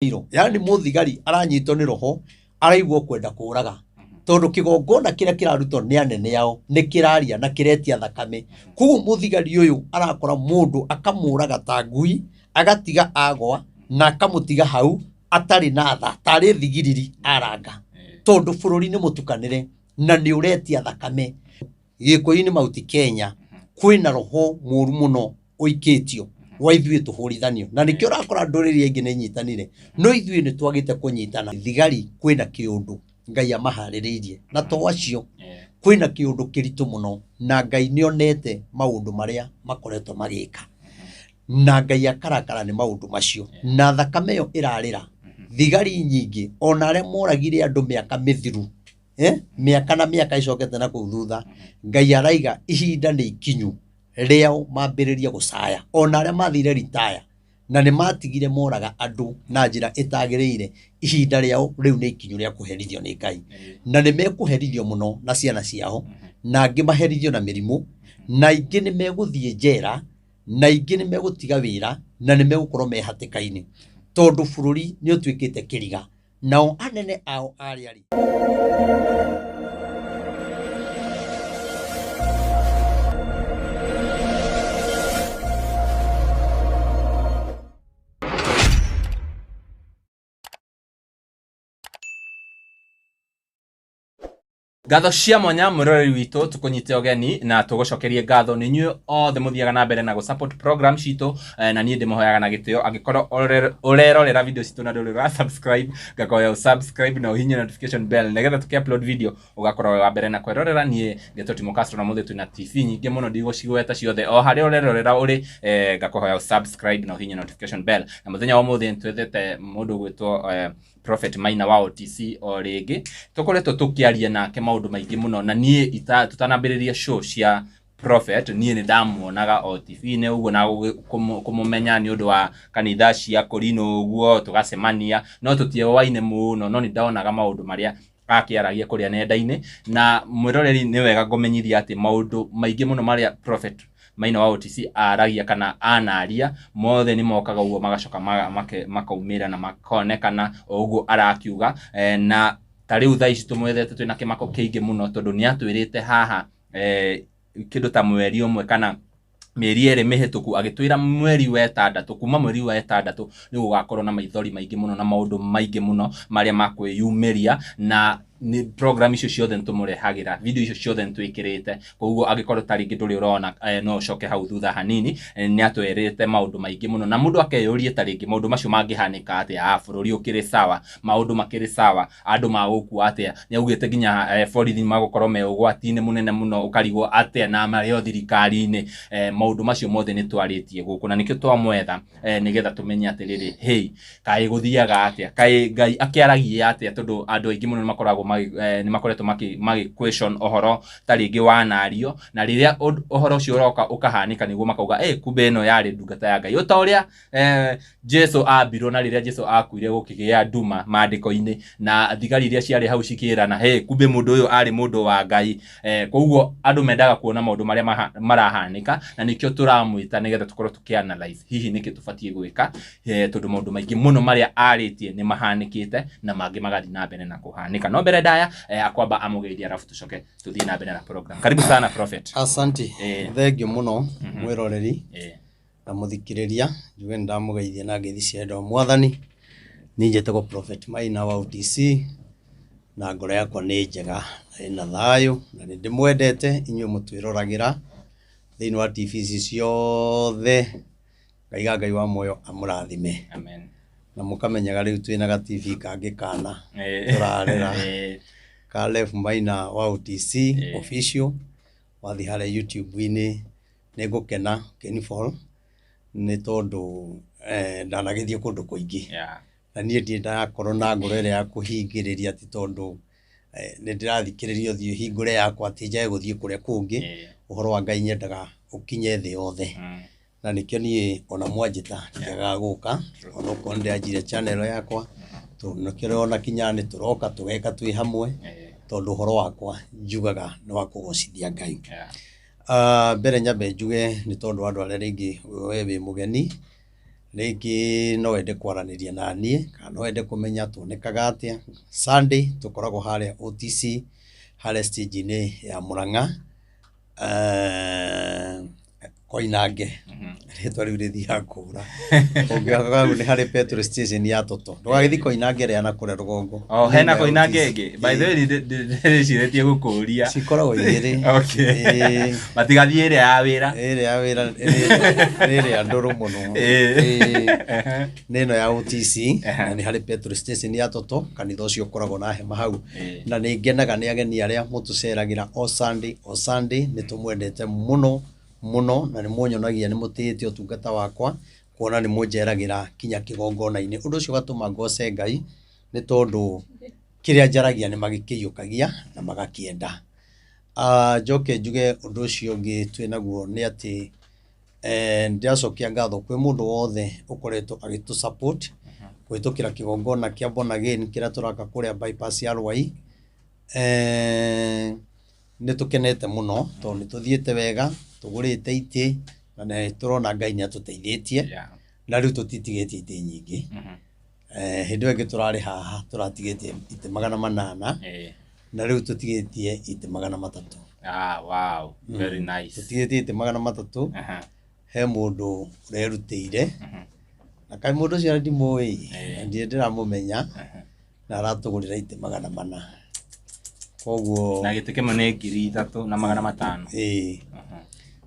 Iro yani mũthigari aranyitwo nĩ roho araigua kwenda kũraga tondũ kĩgongona kĩrĩa kĩrarutwo nĩ anene ao nĩ kĩraria na kĩretia thakame. Koguo mũthigari ũyũ arakora mũndũ akamũraga ta ngui, agatiga agwa na akamũtiga hau atarĩ na tha, tarĩ thigiriri aranga, tondũ bũrũri nĩ mũtukanĩre na nĩ ũretia thakame. Gĩkũyũ-inĩ Mount Kenya kwĩna roho mũru mũno ũikĩtio wa ithuĩ tũhũrithanio, na nĩkĩo ũrakora ndũrĩrĩ iria ingĩ nĩ inyitanire, no ithuĩ nĩ twagĩte kũnyitana. Thigari kwĩna kĩũndũ Ngai amaharĩrĩirie, na to acio, kwĩna kĩũndũ kĩritũ mũno, na Ngai nĩ onete maũndũ marĩa makoretwo magĩka, na Ngai akarakara nĩ maũndũ macio, na thakame ĩyo ĩrarĩra thigari nyingĩ, ona arĩa moragire andũ mĩaka mĩthiru, mĩaka na mĩaka ĩcokete na kũu thutha, Ngai araiga ihinda nĩ ikinyu rĩao mambĩrĩrie gũcaya, ona arĩa mathire ritaya na nĩ matigire moraga andũ na njĩra ĩtagĩrĩire, ihinda rĩao rĩu nĩ ikinyu rĩa kũherithio nĩ Ngai, na nĩ mekũherithio mũno na ciana ciao, na angĩ maherithio na mĩrimũ, na aingĩ nĩ megũthiĩ njera, na aingĩ nĩ megũtiga wĩra, na nĩ megũkorwo me hatĩka-inĩ, tondũ bũrũri nĩ ũtuĩkĩte kĩriga, nao anene ao arĩa rĩ Ngatho cia mwanya mwĩroreri witũ, tũkũnyite ũgeni na tũgũcokerie ngatho nĩ inyuĩ othe mũthiaga na mbere na gũ support program citũ, na niĩ ndĩmũhoyaga na gĩtĩo, angĩkorwo ũrerorera video citũ na ndũrĩ ũra subscribe, ngakũhoya ũ subscribe na ũhihinye notification bell nĩgetha tũkĩ upload video ũgakorwo wĩ wa mbere na kwĩrorera. Niĩ ngetwo Timo Castro na mũthĩ twĩna TV nyingĩ mũno, ndigũcigweta ciothe, o harĩa ũrerorera ũrĩ, ngakũhoya ũ subscribe na ũhihinye notification bell. Na mũthenya wa ũmũthĩ nĩtwethete mũndũ ũgwĩtwo Prophet Maina wa OTC o rĩngĩ, tũkoretwo tũkĩaria nake maũndũ maingĩ mũno, na niĩ tũtanambĩrĩria show cia Prophet, niĩ nĩ ndamuonaga o TV-inĩ ũguo na kũmũmenya nĩ ũndũ wa kanitha cia Kũrinũ ũguo tũgacemania, no tũtioaine mũno, no nĩ ndonaga maũndũ marĩa akĩaragia kũrĩa nenda-inĩ. Na mwĩroreri, nĩ wega ngũmenyithia atĩ maũndũ maingĩ mũno marĩa Prophet Maina wa OTC aragia kana anaria mothe nĩ mokaga ũguo magacoka makaumĩra na makonekana o ũguo arakiuga. Na ta rĩu thaa ici tũmwethete twĩna kĩmako kĩingĩ mũno, tondũ nĩ atwĩrĩte haha kĩndũ ta mweri ũmwe kana mĩeri 2 mĩhĩtũku, agĩtwĩra mweri wa ĩtandatũ, kuma mweri wa ĩtandatũ nĩ gũgakorwo na maithori maingĩ mũno na maũndũ maingĩ mũno marĩa makwĩyumĩria, na nĩ program icio ciothe nĩtũmũrehagĩra, video icio ciothe nĩtwĩkĩrĩte. Koguo angĩkorwo ta rĩngĩ ndũrĩ ũrona, no ũcoke hau thutha hanini. Nĩ atwĩrĩte maũndũ maingĩ mũno, na mũndũ akeyũrie ta rĩngĩ maũndũ macio mangĩhanĩka atĩa, bũrũri ũkĩrĩ sawa, maũndũ makĩrĩ sawa, andũ magũkua atĩa? Nĩ augĩte nginya borithi magũkorwo me ũgwati-inĩ mũnene mũno, ũkarigwo atĩa na marĩ o thirikari-inĩ. Maũndũ macio mothe nĩ twarĩtie gũkũ, na nĩkĩo twamwetha, nĩgetha tũmenye atĩrĩrĩ, hey, kaĩ gũthiaga atĩa, kaĩ Ngai akĩaragia atĩa, tondũ andũ aingĩ mũno nĩmakoragwo nĩ makoretwo magĩ question ũhoro ta rĩngĩ wanario, na rĩrĩa ũhoro ũcio ũroka ũkahanĩka nĩguo makauga, kumbe ĩno yarĩ ndungata ya Ngai, o ta ũrĩa Jesu ambirwo, na rĩrĩa Jesu akuire gũkĩgĩa nduma maandĩko-inĩ, na thigari iria ciarĩ hau cikĩrana, hey, kumbe mũndũ ũyũ arĩ mũndũ wa Ngai. Koguo andũ mendaga kuona maũndũ marĩa marahanĩka, na nĩkĩo tũramwĩta nĩgetha tũkorwo tũkĩ-analyze hihi nĩkĩ tũbatiĩ gwĩka, tondũ maũndũ maingĩ mũno marĩa arĩtie nĩ mahanĩkĩte na mangĩ magathiĩ na mbere na kũhanĩka. No mbere ndaya, akwamba amũgeithie arabu tũcoke tũthiĩ na mbere na program. Karibu sana Prophet. Asante. Thengiũ mũno mwĩroreri na mũthikĩrĩria, njuge nĩ ndamũgeithia na ngeithi cia wendo wa Mwathani. Niĩ njĩtagwo Prophet Maina wa OTC, na ngoro yakwa nĩ njega na ĩna thayũ, na nĩ ndĩmwendete inyuĩ mũtwĩroragĩra thĩinĩ wa TV ici ciothe. Ngaiga Ngai wa muoyo amũrathime. Amen. Na mũkamenyaga rĩu twĩna ga TV kangĩ kana tũrarera ka Rev Maina wa OTC official, wathiĩ harĩa YouTube-inĩ nĩ ngũkena ũkĩni follow nĩ tondũ ndanagĩthiĩ kũndũ kũingĩ. Na niĩ ndirĩ ndakorwo na ngoro ĩrĩa ya kũhingĩrĩria atĩ tondũ nĩ ndĩrathikĩrĩria ũthiĩ hingũre yakwa atĩ njage gũthiĩ kũrĩa kũngĩ. Ũhoro wa Ngai nyendaga ũkinye thĩ yothe. Na nĩkĩo niĩ ona mwanjĩta ndiagaga gũka, ona okorwo nĩ ndĩranjirie channel yakwa, tondũ nĩkĩo ona kinya nĩ tũroka tũgeka twĩ hamwe, tondũ ũhoro wakwa njugaga nĩ wa kũgocithia Ngai. Mbere nyambe njuge nĩ tondũ wa andũ arĩa rĩngĩ we wĩ mũgeni, Rĩngĩ no wende kwaranĩria na niĩ kana no wende kũmenya tuonekaga atĩa. Sunday tũkoragwo harĩa OTC harĩa stage-inĩ ya Murang'a, Koinange, rĩtwa rĩu rĩthiaga kũra. Ũngĩaga hau nĩ harĩ petrol station ya Toto. Ndũgagĩthiĩ Koinange ĩrĩa ya nakũrĩa rũgongo. Oh, hena Nĩ ĩno ya Koinange OTC. ĩngĩ. By the way, ndĩrecirĩtie gũkũria. Cikoragwo igĩrĩ. Okay. Ĩĩ. Matigathiĩ ĩrĩa ya wĩra. Ĩrĩa ya wĩra nĩ ĩrĩa ndũrũ mũno. Ĩĩ. Nĩ ĩno ya OTC na nĩ harĩ petrol station ya Toto, kanitha ũcio ũkoragwo na hema hau. Na nĩ ngenaga nĩ ageni arĩa mũtũceragĩra o Sunday o Sunday, nĩ tũmwendete mũno mũno na nĩ mũnyonagia nĩ mũtĩĩte ũtungata wakwa kuona nĩ mũnjeragĩra kinya kĩgongona-inĩ. Ũndũ ũcio ũgatũma ngoce Ngai nĩ tondũ kĩrĩa njaragia nĩ magĩkĩiyũkagia na magakĩenda. Njoke njuge ũndũ ũcio ũngĩ twĩnaguo nĩ atĩ ndĩracokia ngatho kwĩ mũndũ wothe ũkoretwo agĩtũ support kũhĩtũkĩra kĩgongona kĩa Born Again kĩrĩa tũraka kũrĩa bypass ya Rwai. Nĩ tũkenete mũno tondũ nĩ tũthiĩte wega, tũgũrĩte itĩ na nĩ tũrona Ngai nĩ atũteithĩtie na rĩu tũtitigĩtie itĩ nyingĩ. Hĩndĩ ĩyo ĩngĩ tũrarĩ haha tũratigĩtie itĩ 800 na rĩu tũtigĩtie itĩ 300. Ah, wow. Very nice. Tũtigĩtie itĩ 300. He mũndũ ũrerutĩire na kaĩ mũndũ ũcio ndimũĩ na ndirĩ ndĩramũmenya na aratũgũrĩra itĩ 400. Koguo Na gĩtĩ kĩmwe nĩ 3,500. Ĩĩ.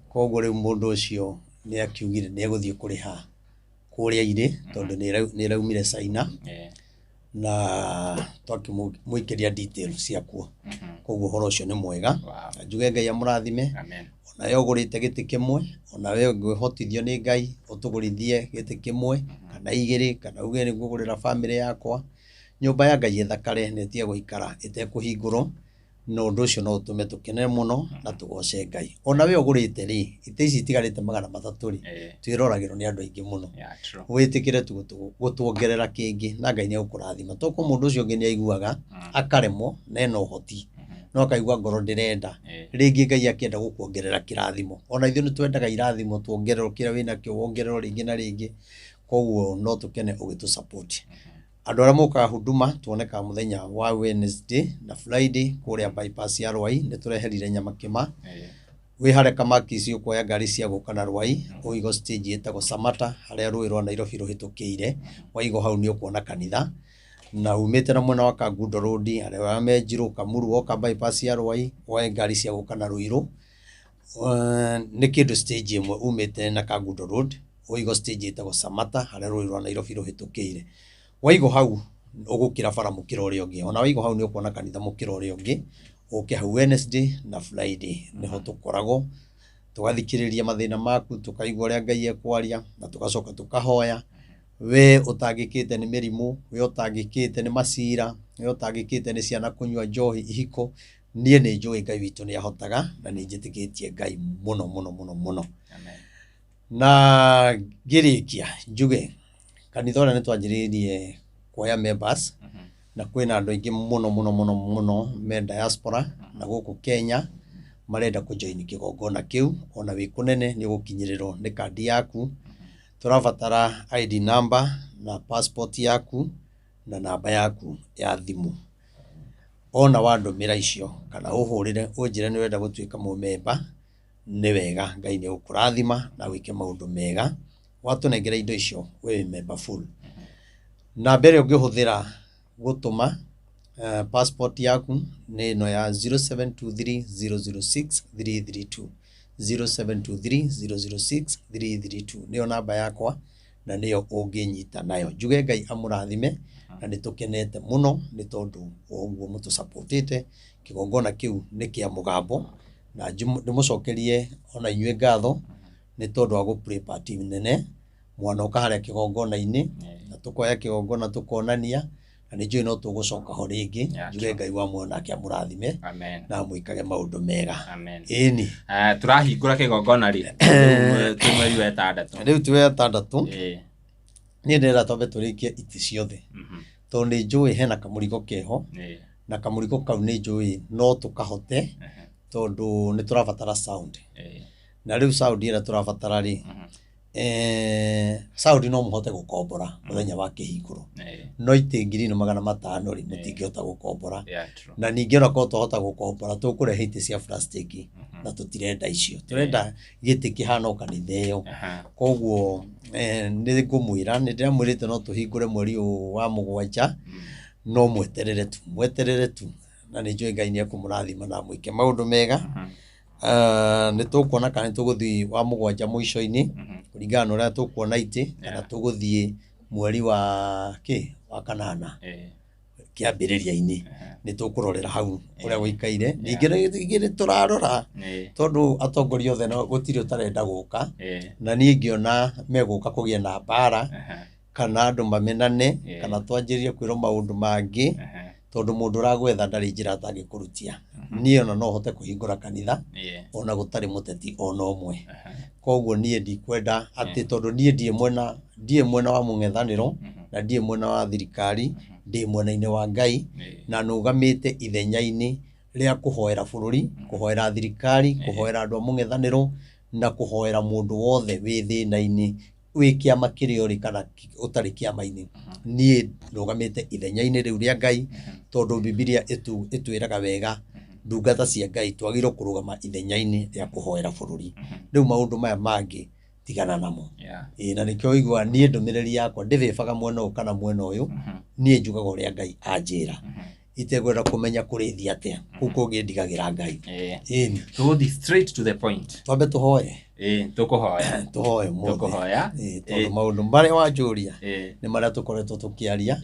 Koguo rĩu mũndũ ũcio nĩ akiugire nĩ egũthiĩ kũrĩha kũrĩa irĩ tondũ nĩ ĩraumire China na twakĩmũikĩria details ciakuo. Koguo ũhoro ũcio nĩ mwega. Na njuge Ngai amũrathime. Amen. Ona we ũgũrĩte gĩtĩ kĩmwe, ona we ũngĩhotithio nĩ Ngai ũtũgũrithie gĩtĩ kĩmwe kana igĩrĩ kana uge nĩ ngũgũrĩra bamĩrĩ yakwa. Nyũmba ya Ngai ĩthakare na ĩtige gũikara ĩtekũhingũrwo, na ũndũ ũcio no ũtũme tũkene mũno na tũgoce Ngai. Ona we ũgũrĩte rĩ, itĩ ici itigarĩte 300 rĩ, twĩroragĩrwo nĩ andũ aingĩ mũno. Yeah, true. Wĩtĩkĩre tu gũtuongerera kĩngĩ na Ngai nĩ egũkũrathima. Tokorwo mũndũ ũcio ũngĩ nĩ aiguaga akaremwo na ena ũhoti no akaigua ngoro ndĩrenda. Rĩngĩ Ngai akĩenda gũkuongerera kĩrathimo. Ona ithuĩ nĩ twendaga irathimo tuongererwo kĩrĩa wĩnakĩo wongererwo rĩngĩ na rĩngĩ. Koguo no tũkene ũgĩtũ support. Andũ arĩa mokaga Huduma tuonekaga mũthenya wa Wednesday na Friday kũrĩa bypass ya Rwai, nĩ tũreherire nyama kĩma. Wĩ harĩa Kamakisi ũkuoya ngari cia gũka na Rwai, ũigo stage ĩtagwo Samata harĩa rũĩ rwa Nairobi rũhĩtũkĩire. Waigo hau nĩ ũkuona kanitha. Na umĩte na mwena wa Kangundo Road harĩa wa Menjirũ Kamuru woka bypass ya Rwai woe ngari cia gũka na Ruiru. Nĩ kĩndũ stage ĩmwe umĩte na Kangundo Road ũigo stage ĩtagwo Samata harĩa rũĩ rwa Nairobi rũhĩtũkĩire. Waigo hau ũgũkĩra bara mũkĩra ũrĩa ũngĩ. Ona waigo hau nĩ ũkuona kanitha mũkĩra ũrĩa ũngĩ. Ũke hau Wednesday na Friday nĩho tũkoragwo tũgathikĩrĩria mathĩna maku, tũkaigua ũrĩa Ngai ekwaria na tũgacoka tũkahoya. We ũtangĩkĩte nĩ mĩrimũ, we ũtangĩkĩte nĩ macira, we ũtangĩkĩte nĩ ciana kũnyua njohi ihiko, niĩ nĩ njũĩ Ngai witũ nĩ ahotaga na nĩ njĩtĩkĩtie Ngai mũno mũno mũno mũno. Amen. Na ngĩrĩkia njuge kanitha ũrĩa nĩ twanjĩrĩirie kuoya members na kwĩna andũ aingĩ mũno mũno mũno mũno me diaspora na gũkũ Kenya marenda kũjoin kĩgongona kĩu. Ona wĩ kũnene nĩ ũgũkinyĩrĩrwo nĩ kandi yaku. Tũrabatara ID number na passport yaku na namba yaku ya thimũ. Ona wandũmĩra icio kana ũhũrĩre ũnjĩre nĩ ũrenda gũtuĩka mũmemba, nĩ wega Ngai nĩ egũkũrathima na wĩke maũndũ mega. Watũnengera indo icio we wĩ member full. Namba ĩrĩa ũngĩhũthĩra gũtũma passport yaku nĩ ĩno ya 0723006332, 0723006332 nĩyo namba yakwa na nĩyo ũngĩnyita nayo. Njuge Ngai amũrathime na nĩ tũkenete mũno nĩ tondũ wa ũguo mũtũsupportĩte. Kĩgongona kĩu nĩ kĩa mũgambo na ndĩmũcokerie ona inyuĩ ngatho nĩ tondũ wa gũ play part nene. Mwanoka harĩa kĩgongona-inĩ na tũkoya kĩgongona tũkonania na nĩ njũĩ no tũgũcoka ho rĩngĩ. Njuge Ngai wa muoyo nake amũrathime na amwĩkage maũndũ mega. Amen. Ĩni. Tũrahingũra kĩgongona rĩ? Twĩ mweri wa ĩtandatũ. Rĩu twĩ wa ĩtandatũ. Niĩ ndĩrenda twambe tũrĩkie itĩ ciothe. Tondũ nĩ njũĩ hena kamũrigo keho na kamũrigo kau nĩ njũĩ no tũkahote tondũ nĩ tũrabatara sound. Na rĩu sound ĩrĩa tũrabatara rĩ, Saudi no mũhote gũkombora mũthenya wa kĩhingũro, no itĩ 4,500 rĩ, mũtingĩhota gũkombora. Yeah, true. Na ningĩ onakorwo twahota gũkombora, tũkũrehe itĩ cia plastic, na tũtirenda icio, tũrenda gĩtĩ kĩhana o kanitha ĩyo. Koguo nĩ ngũmwĩra, nĩ ndĩramwĩrĩte no tũhingũre mweri ũyũ wa 7, no mweterere tu, mweterere tu, na nĩ njũĩ Ngai nĩ ekũmũrathima na amwĩke maũndũ mega. Nĩ tũkuona kana nĩ tũgũthiĩ wa 7 mũico-inĩ, kũringana na ũrĩa tũkuona itĩ, kana tũgũthiĩ mweri wa kĩ wa 8 kĩambĩrĩria-inĩ. Nĩ tũkũrorera hau ũrĩa gũikaire. Ningĩ nĩ tũrarora, tondũ atongoria othe no gũtirĩ ũtarenda gũka, na niĩ ngĩona megũka kũgĩe na mbara, kana andũ mamenane, kana twanjĩrĩrie kwĩrwo maũndũ mangĩ, tondũ mũndũ ũragwetha ndarĩ njĩra atangĩkũrutia. Niĩ ona no hote kũhingũra kanitha ona gũtarĩ mũteti ona ũmwe. Koguo niĩ ndikwenda atĩ, tondũ niĩ ndirĩ mwena wa mũng'ethanĩro, na ndirĩ mwena wa thirikari, ndĩ mwena-inĩ wa Ngai, na nũgamĩte ithenya-inĩ rĩa kũhoera bũrũri, kũhoera thirikari, kũhoera andũ a mũng'ethanĩro, na kũhoera mũndũ wothe wĩ thĩna-inĩ, wĩ kĩama kĩrĩa ũrĩ kana ũtarĩ kĩama-inĩ. Niĩ nũgamĩte ithenya-inĩ rĩu rĩa Ngai, tondũ Bibilia ĩtwĩraga wega, ndungata cia Ngai twagĩrĩirwo kũrũgama ithenya-inĩ rĩa kũhoera bũrũri. Rĩu maũndũ maya mangĩ tigana namo. Ĩĩ, na nĩkĩo ũiguaga niĩ ndũmĩrĩri yakwa ndĩbĩbaga mwena ũyũ kana mwena ũyũ, niĩ njugaga ũrĩa Ngai anjĩra, itekwenda kũmenya kũrĩthi atĩa, kũu kũngĩ ndigagĩra Ngai. Ĩni. Tũgũthiĩ straight to the point. Twambe tũhoe. Tũkũhoya. Tũhoe ũmũthĩ. Tũkũhoya. Tondũ maũndũ marĩa wanjũria nĩ marĩa tũkoretwo tũkĩaria,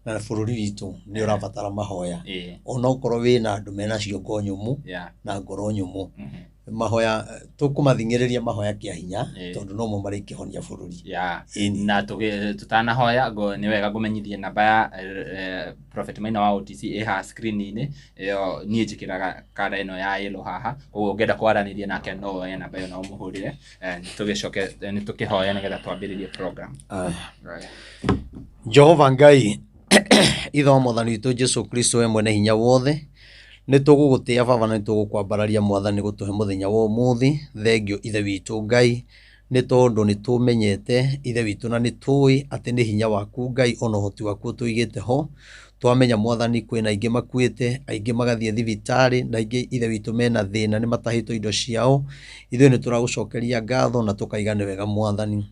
na bũrũri witũ nĩ ũrabatara mahoya. Onokorwo wĩna andũ mena ciongo nyũmũ na ngoro nyũmũ, mahoya tũkũmathing'ĩrĩria mahoya kĩa hinya, tondũ nomo marĩkĩhonia bũrũri. Na tũtanahoya, nĩ wega ngũmenyithie namba ya Prophet Maina wa OTC ĩ haha screen-inĩ ĩyo. Niĩ njĩkĩraga kara ĩno ya yellow haha, koguo ũngĩenda kwaranĩria nake no woe namba ĩyo na ũmũhũrĩre. Nĩ tũgĩcoke nĩ tũkĩhoya nĩgetha twambĩrĩrie program. Jehova Ngai, ithe wa mwathani witũ Jesu Kristo, we mwene hinya wothe, nĩ tũgũgũtĩĩa Baba, na nĩ tũgũkwambararia Mwathani gũtũhe mũthenya wa ũmũthĩ. Thengio Ithe witũ Ngai, nĩ tondũ nĩ tũmenyete Ithe witũ, na nĩ tũĩ atĩ nĩ hinya waku Ngai ona ũhoti waku ũtũigĩte ho. Twamenya Mwathani kwĩna aingĩ makuĩte, aingĩ magathiĩ thibitarĩ, na aingĩ Ithe witũ mena thĩna, nĩ matahĩtwo indo ciao. Ithuĩ nĩ tũragũcokeria ngatho na tũkaiga nĩ wega Mwathani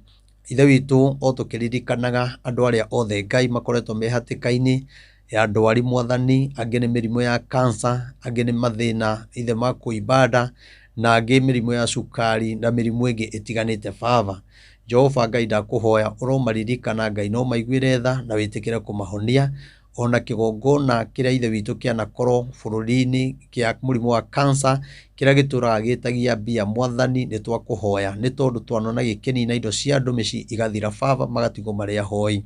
Ithe witũ, o tũkĩririkanaga andũ arĩa othe Ngai makoretwo me hatĩka-inĩ ya ndwari Mwathani, angĩ nĩ mĩrimũ ya cancer, angĩ nĩ mathĩna Ithe ma kũimba nda, na angĩ mĩrimũ ya cukari na mĩrimũ ĩngĩ ĩtiganĩte. Baba Jehova Ngai, ndakũhoya ũromaririkana Ngai, no maiguĩre tha na wĩtĩkĩre kũmahonia. Ona kĩgongona kĩrĩa Ithe witũ kĩanakorwo bũrũri-inĩ kĩa mũrimũ wa cancer, kĩrĩa gĩtũraga gĩtagia mbia Mwathani, nĩ twakũhoya, nĩ tondũ twanona gĩkĩnina indo cia andũ mĩciĩ igathira Baba, magatigwo marĩ ahoi.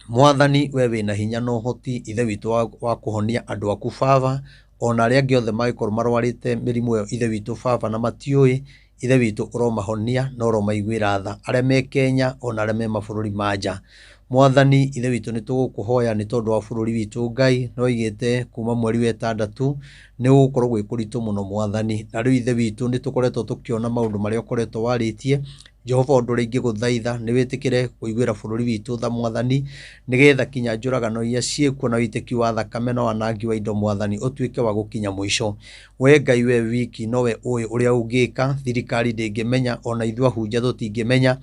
Mwathani, we wĩna hinya na ũhoti Ithe witũ wa kũhonia andũ aku Baba, ona arĩa angĩ othe mangĩkorwo marwarĩte mĩrimũ ĩyo Ithe witũ Baba na matiũĩ, Ithe witũ ũromahonia na ũromaiguĩra tha, arĩa me Kenya ona arĩa me mabũrũri ma nja. Mwathani Ithe witũ, nĩ tũgũkũhoya nĩ tondũ wa bũrũri witũ Ngai, nĩ waigĩte kuma mweri wa 6 nĩ gũgũkorwo gwĩ kũritũ mũno Mwathani. Na rĩu Ithe witũ nĩ tũkoretwo tũkĩona maũndũ marĩa ũkoretwo warĩtie. Jehova, ũndũ ũrĩa ingĩgũthaitha nĩ wĩtĩkĩre kũiguĩra bũrũri witũ tha Mwathani, nĩgetha kinya njũragano iria ciĩkuo na wĩitĩki wa thakame na wanangi wa indo Mwathani ũtuĩke wa gũkinya mũico. We Ngai, we wiki nowe ũĩ ũrĩa ũngĩka, thirikari ndĩngĩmenya, ona ithuĩ ahunjia tũtingĩmenya,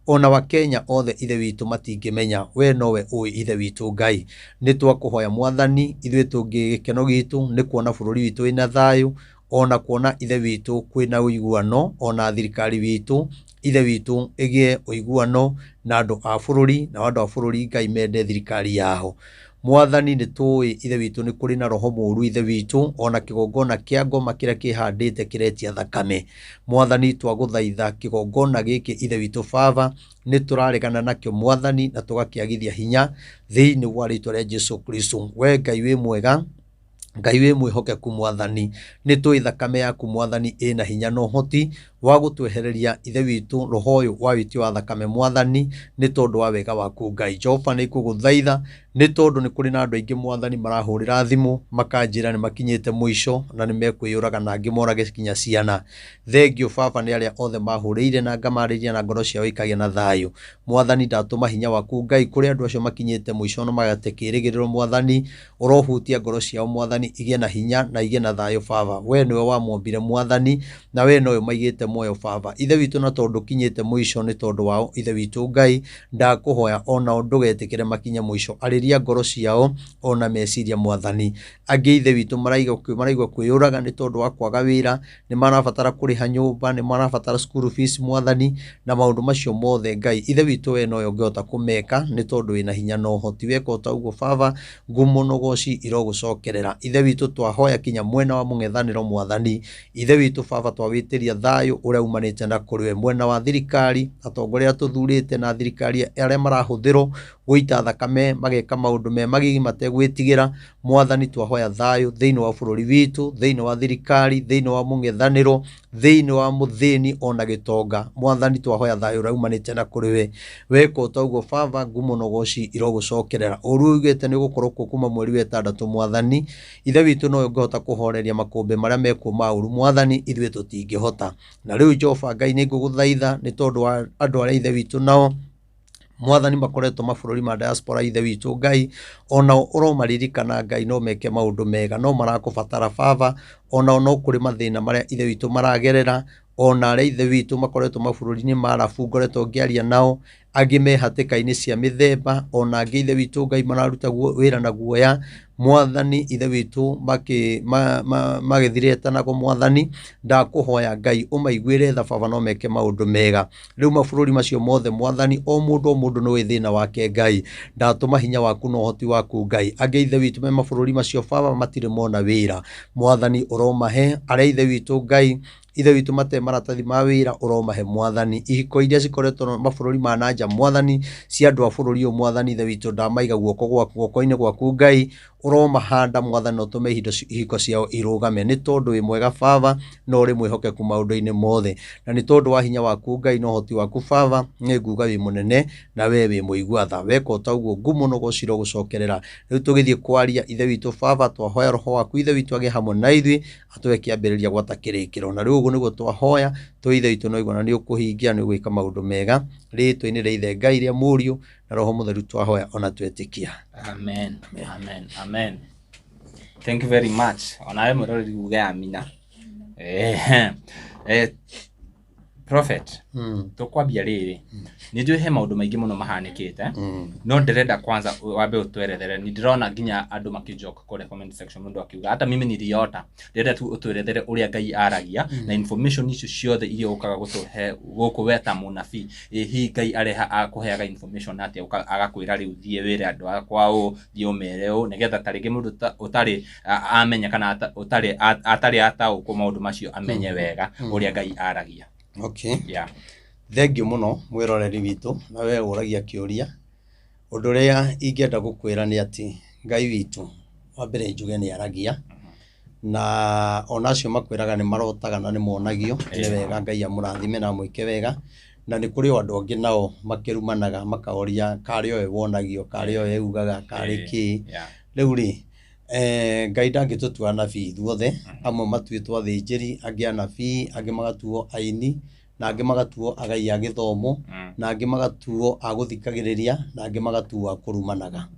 ona Wakenya othe Ithe witũ matingĩmenya, we nowe ũĩ Ithe witũ Ngai. Nĩ twakũhoya Mwathani, ithuĩ tũngĩ gĩkeno gitũ nĩ kuona bũrũri witũ wĩna thayũ, ona kuona Ithe witũ kwĩna ũiguano, ona thirikari witũ Ithe witũ ĩgĩe ũiguano na andũ a bũrũri, na andũ a bũrũri Ngai mende thirikari yao. Mwathani, nĩ tũĩ Ithe witũ nĩ kũrĩ na roho mũũru Ithe witũ, ona kĩgongona kĩa ngoma kĩrĩa kĩhandĩte kĩretia thakame. Mwathani, twagũthaitha kĩgongona gĩkĩ Ithe witũ Baba nĩ tũraregana nakĩo Mwathani, na tũgakĩagithia hinya thĩinĩ wa rĩtwa rĩa Jesu Kristo. We Ngai wĩ mwega, Ngai wĩ mwĩhokeku Mwathani, nĩ tũĩ thakame yaku Mwathani ĩna hinya na ũhoti Wa gũtwehereria Ithe witũ roho ũyũ wa wĩtio wa thakame Mwathani, nĩ tondũ wa wega waku Ngai. Jehova, nĩ ngũgũthaitha nĩ tondũ nĩ kũrĩ na andũ aingĩ Mwathani marahũrĩra thimũ makanjĩra nĩ makinyĩte mũico na nĩ mekwĩyũraga na angĩ morage nginya ciana. Thengiũ Baba nĩ arĩa othe mahũrĩire na ngamarĩria na ngoro ciao ikagĩa na thayũ. Mwathani, ndatũma hinya waku Ngai kũrĩ andũ acio makinyĩte mũico na magate kĩĩrĩgĩrĩro Mwathani, ũrohutia ngoro ciao Mwathani igĩe na hinya na igĩe na thayũ Baba. We nĩwe wamombire Mwathani na we nowe maigĩte muoyo Baba. Ithe witũ, na tondũ kinyĩte mũico nĩ tondũ wao Ithe witũ Ngai, ndakũhoya onao ndũgetĩkĩre makinye mũico. Arĩria ngoro ciao ona meciria Mwathani. Angĩ Ithe witũ maraigua kwĩyũraga nĩ tondũ wa kwaga wĩra, nĩ marabatara kũrĩha nyũmba, nĩ marabatara school fees Mwathani, na maũndũ macio mothe Ngai Ithe witũ we nowe ũngĩhota kũmeka nĩ tondũ wĩna hinya na ũhoti. Weka o ta ũguo Baba, ngumo na ũgoci irogũcokerera. Ithe witũ, twahoya kinya mwena wa mũng'ethanĩro Mwathani. Ithe witũ Baba, twawĩtĩria thayũ ũrĩa umanĩte na kũrĩ we. Mwena wa thirikari, atongoria arĩa tũthurĩte na thirikari arĩa marahũthĩrwo gũita thakame mageka maũndũ me magigi mategwĩtigĩra Mwathani, twahoya thayũ thĩinĩ wa bũrũri witũ, thĩinĩ wa thirikari, thĩinĩ wa mũng'ethanĩro, thĩinĩ wa mũthĩni ona gĩtonga. Mwathani, twahoya thayũ ũrĩa umanĩte na kũrĩ we. Weka o ta ũguo Baba, ngumo na ũgoci irogũcokerera. Ũru ugĩte nĩ ũgũkorwo kuo kuma mweri wa ĩtandatũ Mwathani. Ithe witũ nowe ũngĩhota kũhoreria makũmbĩ marĩa mekuo ma ũru Mwathani, ithuĩ tũtingĩhota. Na rĩu Jehova Ngai, nĩ ngũgũthaitha nĩ tondũ wa andũ arĩa Ithe witũ nao Mwathani makoretwo mabũrũri ma diaspora Ithe witũ Ngai, onao ũromaririkana Ngai, no meke maũndũ mega, no marakũbatara Baba, onao no kũrĩ mathĩna marĩa Ithe witũ maragerera, ona arĩa Ithe witũ makoretwo mabũrũri-inĩ ma arabu ngoretwo ngĩaria nao, angĩ me hatĩka-inĩ cia mĩthemba, ona angĩ Ithe witũ Ngai mararuta wĩra na guoya Mwathani. Ithe witũ magĩthiretanago Mwathani, ndakũhoya Ngai ũmaiguĩre tha Baba, no meke maũndũ mega. Rĩu mabũrũri macio mothe Mwathani, o mũndũ o mũndũ nĩũĩ thĩna wake Ngai, ndatũma hinya waku na ũhoti waku Ngai. Angĩ Ithe witũ me mabũrũri macio Baba matirĩ mona wĩra Mwathani, ũromahe. Arĩa Ithe witũ Ngai, Ithe witũ mate maratathi ma wĩra, ũromahe Mwathani. Ihiko iria cikoretwo mabũrũri ma nanja Mwathani, cia andũ a bũrũri ũyũ Mwathani, Ithe witũ ndamaiga guoko gwaku guoko-inĩ gwaku Ngai, ũromahanda Mwathani, na ũtũme ihiko ciao irũgame, nĩ tondũ wĩ mwega Baba na ũrĩ mwĩhokeku maũndũ-inĩ mothe. Na nĩ tondũ wa hinya waku Ngai na ũhoti waku Baba, nĩ nguga wĩ mũnene na we wĩ mũigua tha. Weka o ta ũguo, ngumo na ũgoci irogũcokerera. Rĩu tũgĩthiĩ kwaria Ithe witũ Baba, twahoya roho waku Ithe witũ agĩe hamwe na ithuĩ, atũhe kĩambĩrĩria gwata kĩrĩkĩro. Na rĩu ũguo nĩguo twahoya, tũ Ithe witũ no igua na nĩ ũkũhingia, nĩ ũgwĩka maũndũ mega. Rĩĩtwa-inĩ rĩa Ithe Ngai, rĩa Mũriũ na Roho Mũtheru twahoya ona twetĩkia. Amen. Amen. Amen. Thank you very much. Onawe mwĩroreri uge amina. Prophet, tũkwambia rĩrĩ, nĩ njũĩ he maũndũ maingĩ mũno mahanĩkĩte, no ndĩrenda kwanza wambe ũtwerethere. Nĩ ndĩrona nginya andũ makĩjoke kũrĩa comment section, mũndũ akiuga hata mimi niliota. Ndĩrenda tu ũtwerethere ũrĩa Ngai aragia na information icio ciothe iria ũkaga gũtũhe gũkũ we ta mũnabii. Ĩ hihi Ngai areha akũheaga information atĩa, agakwĩra rĩu thiĩ wĩre andũ akwa ũũ, thiĩ ũmere ũũ, nĩgetha ta rĩngĩ mũndũ ũtarĩ amenya kana ũtarĩ atarĩ ataũkwo maũndũ macio amenye wega ũrĩa Ngai aragia. Okay. Yeah. Thengiũ mũno mwĩroreri witũ, na we ũragia kĩũria. Ũndũ ũrĩa ingĩenda gũkwĩra nĩ atĩ Ngai witũ, wa mbere njuge nĩ aragia, na ona acio makwĩraga nĩ marotaga na nĩ monagio, nĩ wega Ngai amũrathime na amwĩke wega. Na nĩ kũrĩ o andũ angĩ nao makĩrumanaga makaoria karĩ owe wonagio, karĩ owe ugaga, karĩ kĩ. Rĩu rĩ, Ngai ndangĩtũtua anabii ithuothe, amwe matuĩtwo athĩnjĩri, angĩ anabii, angĩ magatuo aini, na angĩ magatuo agai a gĩthomo, na angĩ magatuo a gũthikagĩrĩria, na angĩ magatuo a kũrumanaga.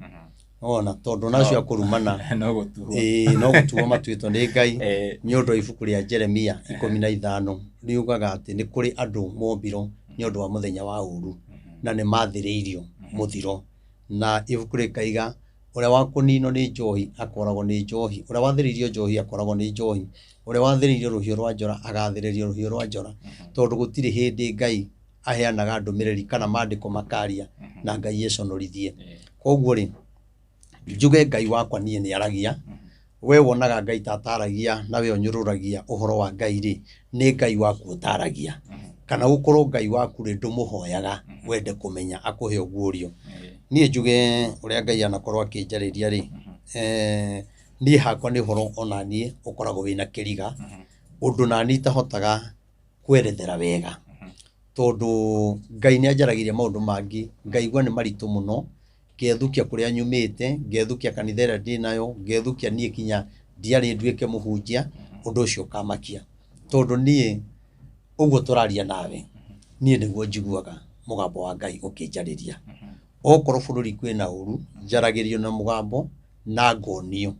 Wona, tondũ ona acio a kũrumana no gũtuo, ĩĩ, no gũtuo matuĩtwo nĩ Ngai. Nĩ ũndũ wa ibuku rĩa Jeremia 15 riugaga atĩ nĩ kũrĩ andũ mombirwo nĩ ũndũ wa mũthenya wa ũru na nĩ mathĩrĩirio mũthiro. Na ibuku rĩkaiga ũrĩa wa kũninwo nĩ njohi akoragwo nĩ njohi, ũrĩa wathĩrĩirio njohi akoragwo nĩ njohi, ũrĩa wathĩrĩirio rũhiũ rwa njora agathĩrĩrio rũhiũ rwa njora. Tondũ gũtirĩ hĩndĩ Ngai aheanaga ndũmĩrĩri kana maandĩko makaria na Ngai econorithie. Koguo rĩ, njuge Ngai wakwa niĩ nĩ aragia. We wonaga Ngai ta ataragia na we ũnyũrũragia ũhoro wa Ngai rĩ, nĩ Ngai waku ũtaragia. Kana gũkorwo Ngai waku rĩ, ndũmũhoyaga wende kũmenya akũhe ũguũrio. Niĩ njuge ũrĩa Ngai anakorwo akĩnjarĩria rĩ, niĩ hakwa nĩ ũhoro ona niĩ ũkoragwo wĩna kĩriga, ũndũ nani itahotaga Kwerethera wega tondũ Ngai nĩ anjaragĩria maũndũ mangĩ ngaigua nĩ maritũ mũno, ngethukia kũrĩa nyumĩte, ngethukia kanitha ĩrĩa ndĩnayo, ngethukia niĩ kinya ndiarĩ nduĩke mũhunjia. Ũndũ ũcio ũkamakia tondũ niĩ ũguo tũraria nawe niĩ nĩguo njiguaga mũgambo wa Ngai ũkĩnjarĩria. Okorwo bũrũri kwĩna ũru, njaragĩrio na mũgambo na ngonio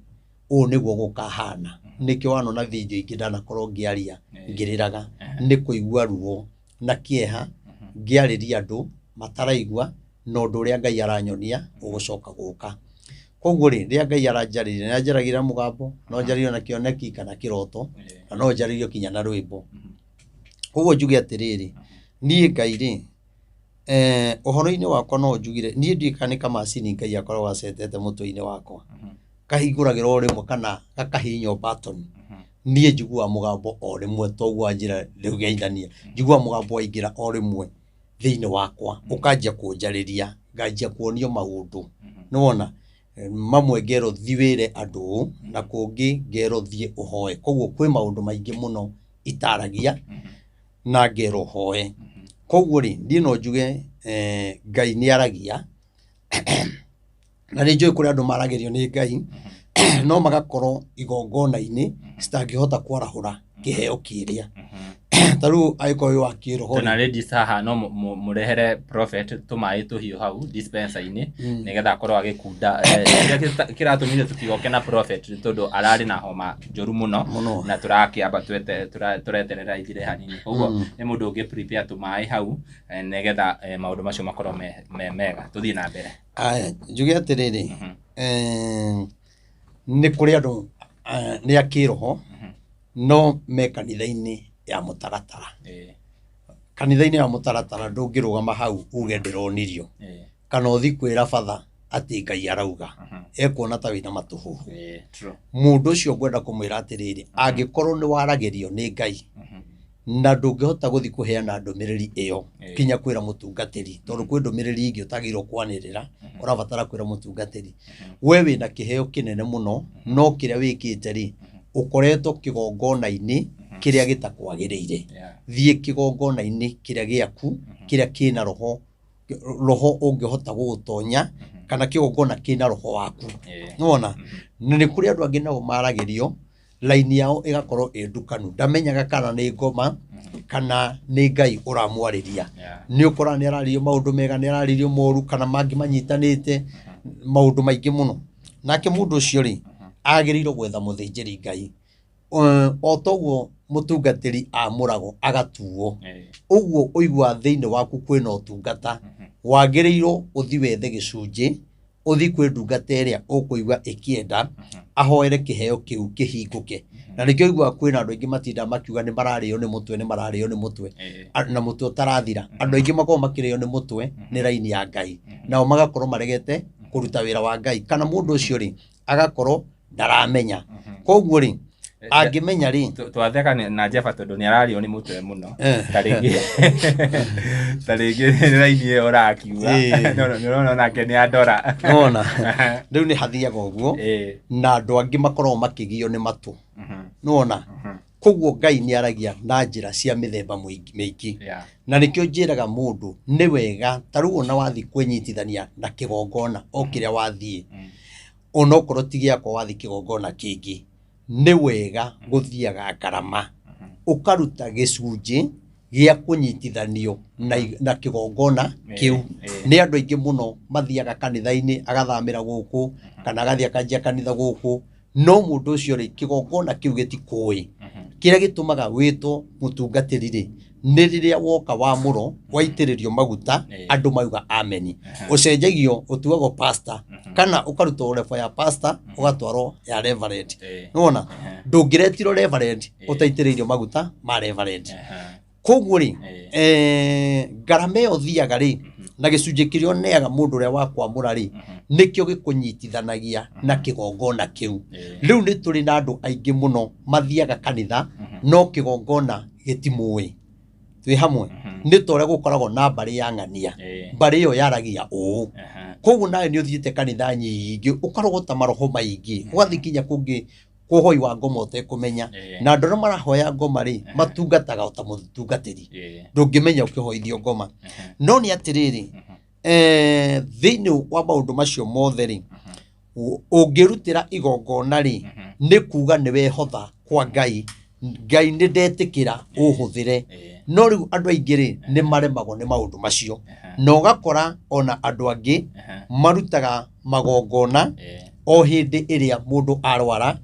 ũũ nĩguo gũkahana. Nĩkĩo wanona video ingĩ ndanakorwo ngĩaria ngĩrĩraga nĩ kũigua ruo na kĩeha, ngĩarĩria andũ mataraigua na ũndũ ũrĩa Ngai aranyonia ũgũcoka gũka. Koguo rĩ, rĩrĩa Ngai aranjarĩria, nĩ anjaragĩria na mũgambo, no njarĩrio na kĩoneki kana kĩroto, na no njarĩrio kinya na rwĩmbo. Koguo njuge atĩrĩrĩ, niĩ Ngai rĩ, ũhoro-inĩ wakwa no njugire niĩ ndiũĩ kana nĩ kamacini Ngai akoragwo acetete mũtwe-inĩ wakwa, kahingũragĩra o rĩmwe kana gakahihinywo button. Niĩ njiguaga mũgambo o rĩmwe, toguo wanjĩra rĩu geithania, njiguaga mũgambo waingĩra o rĩmwe thĩinĩ wakwa, ũkanjia kũnjarĩria, nganjia kuonio maũndũ. Nĩwona mamwe ngerwo thiĩ wĩre andũ ũũ, na kũngĩ ngerwo thiĩ ũhoe. Koguo kwĩ maũndũ maingĩ mũno itaragia na ngerwo hoe. Koguo rĩ, niĩ no njuge Ngai nĩ aragia na nĩ njũĩ kũrĩ andũ maragĩrio nĩ Ngai no magakorwo igongona-inĩ citangĩhota kwarahũra kĩheo kĩrĩa. Ta rĩu angĩkorwo wĩ wa kĩroho rĩ, Tuna ladies haha no mũrehere prophet tũmaĩ tũhiũ hau dispenser-inĩ nĩgetha akorwo agĩkunda. Kĩrĩa kĩratũmire tũtigoke na prophet nĩ tondũ ararĩ na homa njũru mũno Mũno. na tũrakĩamba tũreterera ithire hanini. Koguo nĩ mũndũ ũngĩ prepare tũmaĩ hau, nĩgetha maũndũ macio makorwo me mega. Tũthiĩ na mbere. Aya, njuge atĩrĩrĩ, nĩ kũrĩ andũ nĩ a kĩroho no me kanitha-inĩ ya mũtaratara. Kanitha-inĩ ya mũtaratara ndũngĩrũgama hau uge ndĩronirio, kana ũthiĩ kwĩra batha atĩ Ngai arauga, ekuona ta wĩna matũhũhũ. True. Mũndũ ũcio ngwenda kũmwĩra atĩrĩrĩ, angĩkorwo nĩ waragĩrio nĩ Ngai na ndũngĩhota gũthiĩ kũheana ndũmĩrĩri ĩyo kinya kwĩra mũtungatĩri, tondũ kwĩ ndũmĩrĩri ingĩ ũtagĩrĩirwo kwanĩrĩra, ũrabatara kwĩra mũtungatĩri. We wĩna kĩheo kĩnene mũno, no kĩrĩa wĩkĩte rĩ, ũkoretwo kĩgongona-inĩ kĩrĩa gĩtakwagĩrĩire. Thiĩ kĩgongona-inĩ kĩrĩa gĩaku, kĩrĩa kĩna roho, roho ũngĩhota gũgũtonya, kana kĩgongona kĩna roho waku. Nĩwona? Na nĩ kũrĩ andũ angĩ nao maragĩrio, laini yao ĩgakorwo ĩ ndukanu, ndamenyaga kana nĩ ngoma kana nĩ Ngai ũramwarĩria. Nĩ ũkoraga nĩ ararĩrio maũndũ mega, nĩ ararĩrio moru, kana mangĩ manyitanĩte, maũndũ maingĩ mũno. Nake mũndũ ũcio rĩ, agĩrĩirwo gwetha mũthĩnjĩri Ngai. O toguo mũtungatĩri amũragwo agatuo, ũguo ũiguaga thĩinĩ waku kwĩna ũtungata, wagĩrĩirwo ũthiĩ wethe gĩcunjĩ, ũthiĩ kwĩ ndungata ĩrĩa ũkũigua ĩkĩenda ahoere kĩheo kĩu kĩhingũke. Na nĩkĩo ũiguaga kwĩna andũ aingĩ matindaga makiuga nĩ mararĩo nĩ mũtwe, nĩ mararĩo nĩ mũtwe, na mũtwe ũtarathira. Andũ aingĩ makoragwo makĩrĩo nĩ mũtwe nĩ raini ya Ngai, nao magakorwo maregete kũruta wĩra wa Ngai, kana mũndũ ũcio rĩ agakorwo ndaramenya. Koguo rĩ, angĩmenya rĩ, Twatheka na Jeba tondũ nĩ ararĩo nĩ mũtwe mũno. Ta rĩngĩ nĩ raini ĩyo ũrakiuga. No nĩ ũrona nake nĩ andora. Nĩwona? Rĩu nĩ hathiaga ũguo, na andũ angĩ makoragwo makĩgio nĩ matũ. Nĩwona? Koguo Ngai nĩ aragia na njĩra cia mĩthemba mĩingĩ. Na nĩkĩo njĩraga mũndũ nĩ wega ta rĩu ona wathiĩ kwĩnyitithania na kĩgongona o kĩrĩa wathiĩ, onokorwo ti gĩakwa wathiĩ kĩgongona kĩngĩ, nĩ wega gũthiaga ngarama, ũkaruta gĩcunjĩ gĩa kũnyitithanio na kĩgongona kĩu. Nĩ andũ aingĩ mũno mathiaga kanitha-inĩ, agathamĩra gũkũ, kana agathiĩ akanjia kanitha gũkũ, no mũndũ ũcio rĩ, kĩgongona kĩu gĩtikũĩ. Kĩrĩa gĩtũmaga wĩtwo mũtungatĩri rĩ, nĩ rĩrĩa woka wamũrwo, waitĩrĩrio maguta, andũ mauga ameni. Ũcenjagio, ũtuagwo pastor, kana ũkarutwo level ya pastor, ũgatwarwo ya reverend. Nĩwona? Ndũngĩretirwo reverend ũtaitĩrĩirio maguta ma reverend. Koguo rĩ, ngarama ĩyo ũthiaga rĩ, na gĩcunjĩ kĩrĩa ũneaga mũndũ ũrĩa wakwamũra rĩ, nĩkĩo gĩkũnyitithanagia na kĩgongona kĩu. Rĩu nĩ tũrĩ na andũ aingĩ mũno mathiaga kanitha, no kĩgongona gĩtimũĩ. Twĩ hamwe? Nĩ ta ũrĩa gũkoragwo na mbarĩ ya ng'ania. Mbarĩ ĩyo yaragia ũũ. Koguo nawe nĩ ũthiĩte kanitha nyingĩ, ũkarogota maroho maingĩ, ũgathiĩ nginya kũngĩ Ũhoi wa ngoma ũtekũmenya. Ĩĩ. Na andũ arĩa marahoya ngoma rĩ, matungataga o ta mũtungatĩri. Ndũngĩmenya ũkĩhoithio ngoma. No nĩ atĩrĩrĩ, thĩinĩ wa maũndũ macio mothe rĩ, ũngĩrutĩra igongona rĩ, nĩ kuga nĩ wehotha kwa Ngai. Ngai nĩ ndetĩkĩra ũhũthĩre. No rĩu andũ aingĩ rĩ, nĩ maremagwo nĩ maũndũ macio. Na ũgakora ona andũ angĩ marutaga magongona o hĩndĩ ĩrĩa mũndũ arwara,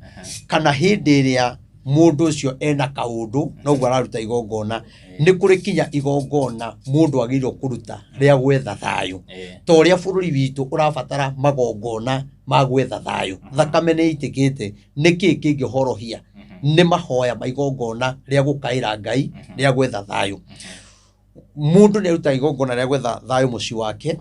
kana hĩndĩ ĩrĩa mũndũ ũcio ena kaũndũ, noguo araruta igongona. Nĩ kũrĩ kinya igongona mũndũ agĩrĩirwo kũruta rĩa gwetha thayũ. Ta ũrĩa bũrũri witũ ũrabatara magongona ma gwetha thayũ. Thakame nĩ ĩitĩkĩte, nĩkĩ kĩngĩhorohia? Nĩ mahoya ma igongona rĩa gũkaĩra Ngai rĩa gwetha thayũ. Mũndũ nĩ arutaga igongona rĩa gwetha thayũ mũciĩ wake,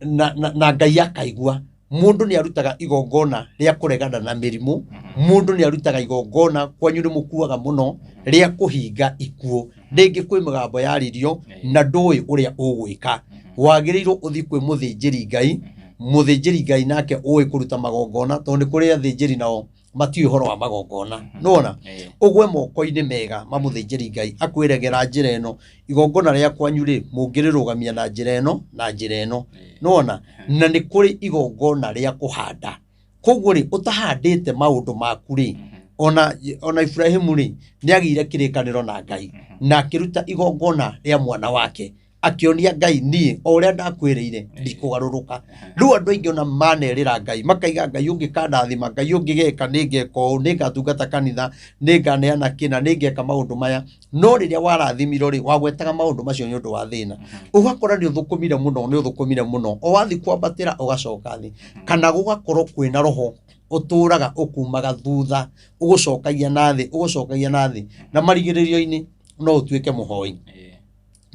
na Ngai akaigua. Mũndũ nĩ arutaga igongona rĩa kũregana na mĩrimũ. Mũndũ nĩ arutaga igongona, kwanyu nĩ mũkuaga mũno, rĩa kũhinga ikuũ. Rĩngĩ kwĩ mĩgambo yaririo na ndũĩ ũrĩa ũgwĩka. Wagĩrĩirwo ũthiĩ kwĩ mũthĩnjĩri Ngai, mũthĩnjĩri Ngai nake ũĩ kũruta magongona, tondũ nĩ kũrĩ athĩnjĩri nao matiũĩ ũhoro wa magongona. Nĩwona? Ũgwe moko-inĩ mega ma mũthĩnjĩri Ngai, akwĩregera njĩra ĩno, igongona rĩa kwanyu rĩ, mũngĩrĩrũgamia na njĩra ĩno na njĩra ĩno. Nĩwona? Na nĩ kũrĩ igongona rĩa kũhanda. Koguo rĩ, ũtahandĩte maũndũ maku rĩ, ona Ibrahimu rĩ, nĩ agĩire kĩrĩkanĩro na Ngai, na akĩruta igongona rĩa mwana wake, akĩonia Ngai niĩ o ũrĩa ndakwĩrĩire ndikũgarũrũka. Rĩu andũ aingĩ ona manerĩra Ngai, makaiga Ngai ũngĩkandathima, Ngai ũngĩgeka, nĩngeka ũũ, nĩngatungata kanitha, nĩnganeana kĩna, nĩngeka maũndũ maya. No rĩrĩa warathimirwo rĩ, wagwetaga maũndũ macio nĩ ũndũ wa thĩna. Ũgakora nĩ ũthũkũmire mũno, nĩ ũthũkũmire mũno, o wathiĩ kwambatĩra ũgacoka thĩ. Kana gũgakorwo kwĩna roho ũtũraga ũkumaga thutha, ũgũcokagia na thĩ, ũgũcokagia na thĩ, na marigĩrĩrio-inĩ no ũtuĩke mũhoi.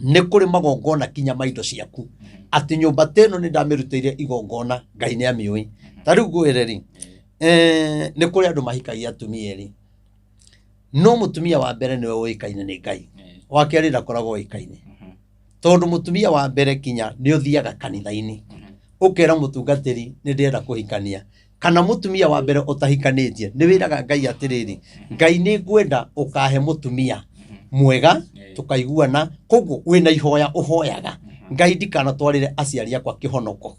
Nĩ kũrĩ magongona kinya ma indo ciaku, atĩ nyũmba ta ĩno nĩ ndamĩrutĩire igongona, Ngai nĩ amĩũĩ. Ta rĩu ngwĩre rĩ, nĩ kũrĩ andũ mahikagia atumia erĩ, no mũtumia wa mbere nĩwe ũĩkaine nĩ Ngai, wa kerĩ ndakoragwo oĩkaine. Tondũ mũtumia wa mbere kinya nĩ ũthiaga kanitha-inĩ, ũkera mũtungatĩri nĩ ndĩrenda kũhikania. Kana mũtumia wa mbere ũtahikanĩtie, nĩ wĩraga Ngai atĩrĩrĩ, Ngai nĩ ngwenda ũkahe mũtumia mwega, tũkaiguana. Koguo wĩna ihoya ũhoyaga, Ngai ndikanatwarĩre aciari akwa kĩhonoko.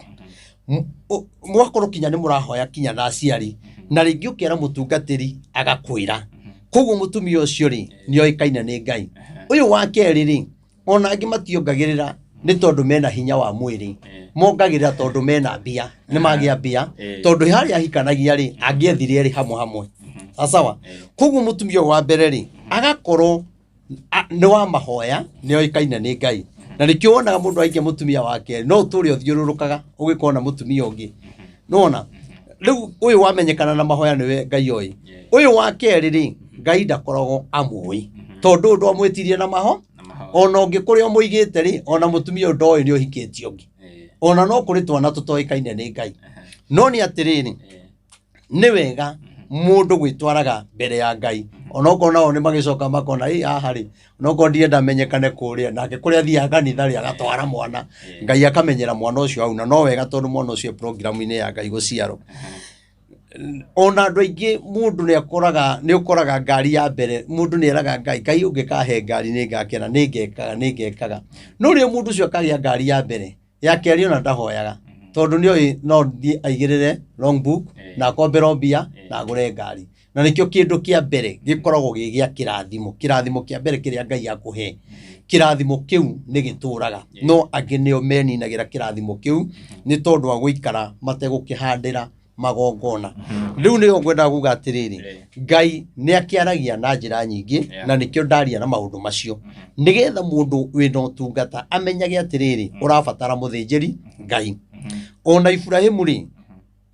Mwakorwo kinya nĩ mũrahoya kinya na aciari, na rĩngĩ ũkera mũtungatĩri agakwĩra. Koguo mũtumia ũcio rĩ, nĩ oĩkaine nĩ Ngai. Ũyũ wa kerĩ rĩ, ona angĩ mationgagĩrĩra nĩ tondũ mena hinya wa mwĩrĩ, mongagĩrĩra tondũ mena mbia, nĩ magĩa mbia, tondũ harĩa ahikanagia rĩ, angĩethire erĩ hamwe hamwe. Sawa? Koguo mũtumia ũyũ wa mbere rĩ, agakorwo nĩ wa mahoya, nĩ oĩkaine nĩ Ngai. Na nĩkĩo wonaga mũndũ aikia mũtumia wa kerĩ, no ũtũre ũthiũrũrũkaga ũgĩkona mũtumia ũngĩ. Nĩwona? Rĩu ũyũ wamenyekana na mahoya nĩwe Ngai oĩ. Ũyũ wa kerĩ rĩ, Ngai ndakoragwo amũĩ. Tondũ ũyũ ndwamwĩtirie na maho, ona ũngĩ kũrĩa ũmũigĩte rĩ, ona mũtumia ũyũ ndoĩ nĩ ũhikĩtie ũngĩ. Ona no kũrĩ twana tũtoĩkaine nĩ Ngai. No nĩ atĩrĩrĩ, nĩ wega mũndũ gwĩtwaraga mbere ya Ngai. Onokorwo nao nĩ magĩcoka makona, ĩ haha rĩ, onokorwo ndirenda menyekane kũrĩa, nake kũrĩa athiaga kanitha rĩ, agatwara mwana. Ngai akamenyera mwana ũcio hau, na no wega tondũ mwana ũcio e program-inĩ ya Ngai gũciarwo. Ona andũ aingĩ mũndũ nĩ akoraga, nĩ ũkoraga ngari ya mbere, mũndũ nĩ eraga Ngai, Ngai ũngĩkahe ngari nĩ ngakena, nĩ ngekaga, nĩ ngekaga. No rĩrĩa mũndũ ũcio akagĩa ngari ya mbere, ya kerĩ ona ndahoyaga, tondũ nĩ oĩ no thiĩ aigĩrĩre long book, na akomberwo mbia, na agũre ngari. Na nĩkĩo kĩndũ kĩa mbere gĩkoragwo gĩ gĩa kĩrathimo, kĩrathimo kĩa mbere kĩrĩa Ngai akũhe, kĩrathimo kĩu nĩ gĩtũraga. No angĩ nĩo meninagĩra kĩrathimo kĩu nĩ tondũ wa gũikara mategũkĩhandĩra magongona. Rĩu nĩyo ngwendaga kuga atĩrĩrĩ, Ngai nĩ akĩaragia na njĩra nyingĩ, na nĩkĩo ndaria na maũndũ macio, nĩgetha mũndũ wĩna ũtungata amenyage atĩrĩrĩ, ũrabatara mũthĩnjĩri Ngai. Ona Ibrahimu rĩ,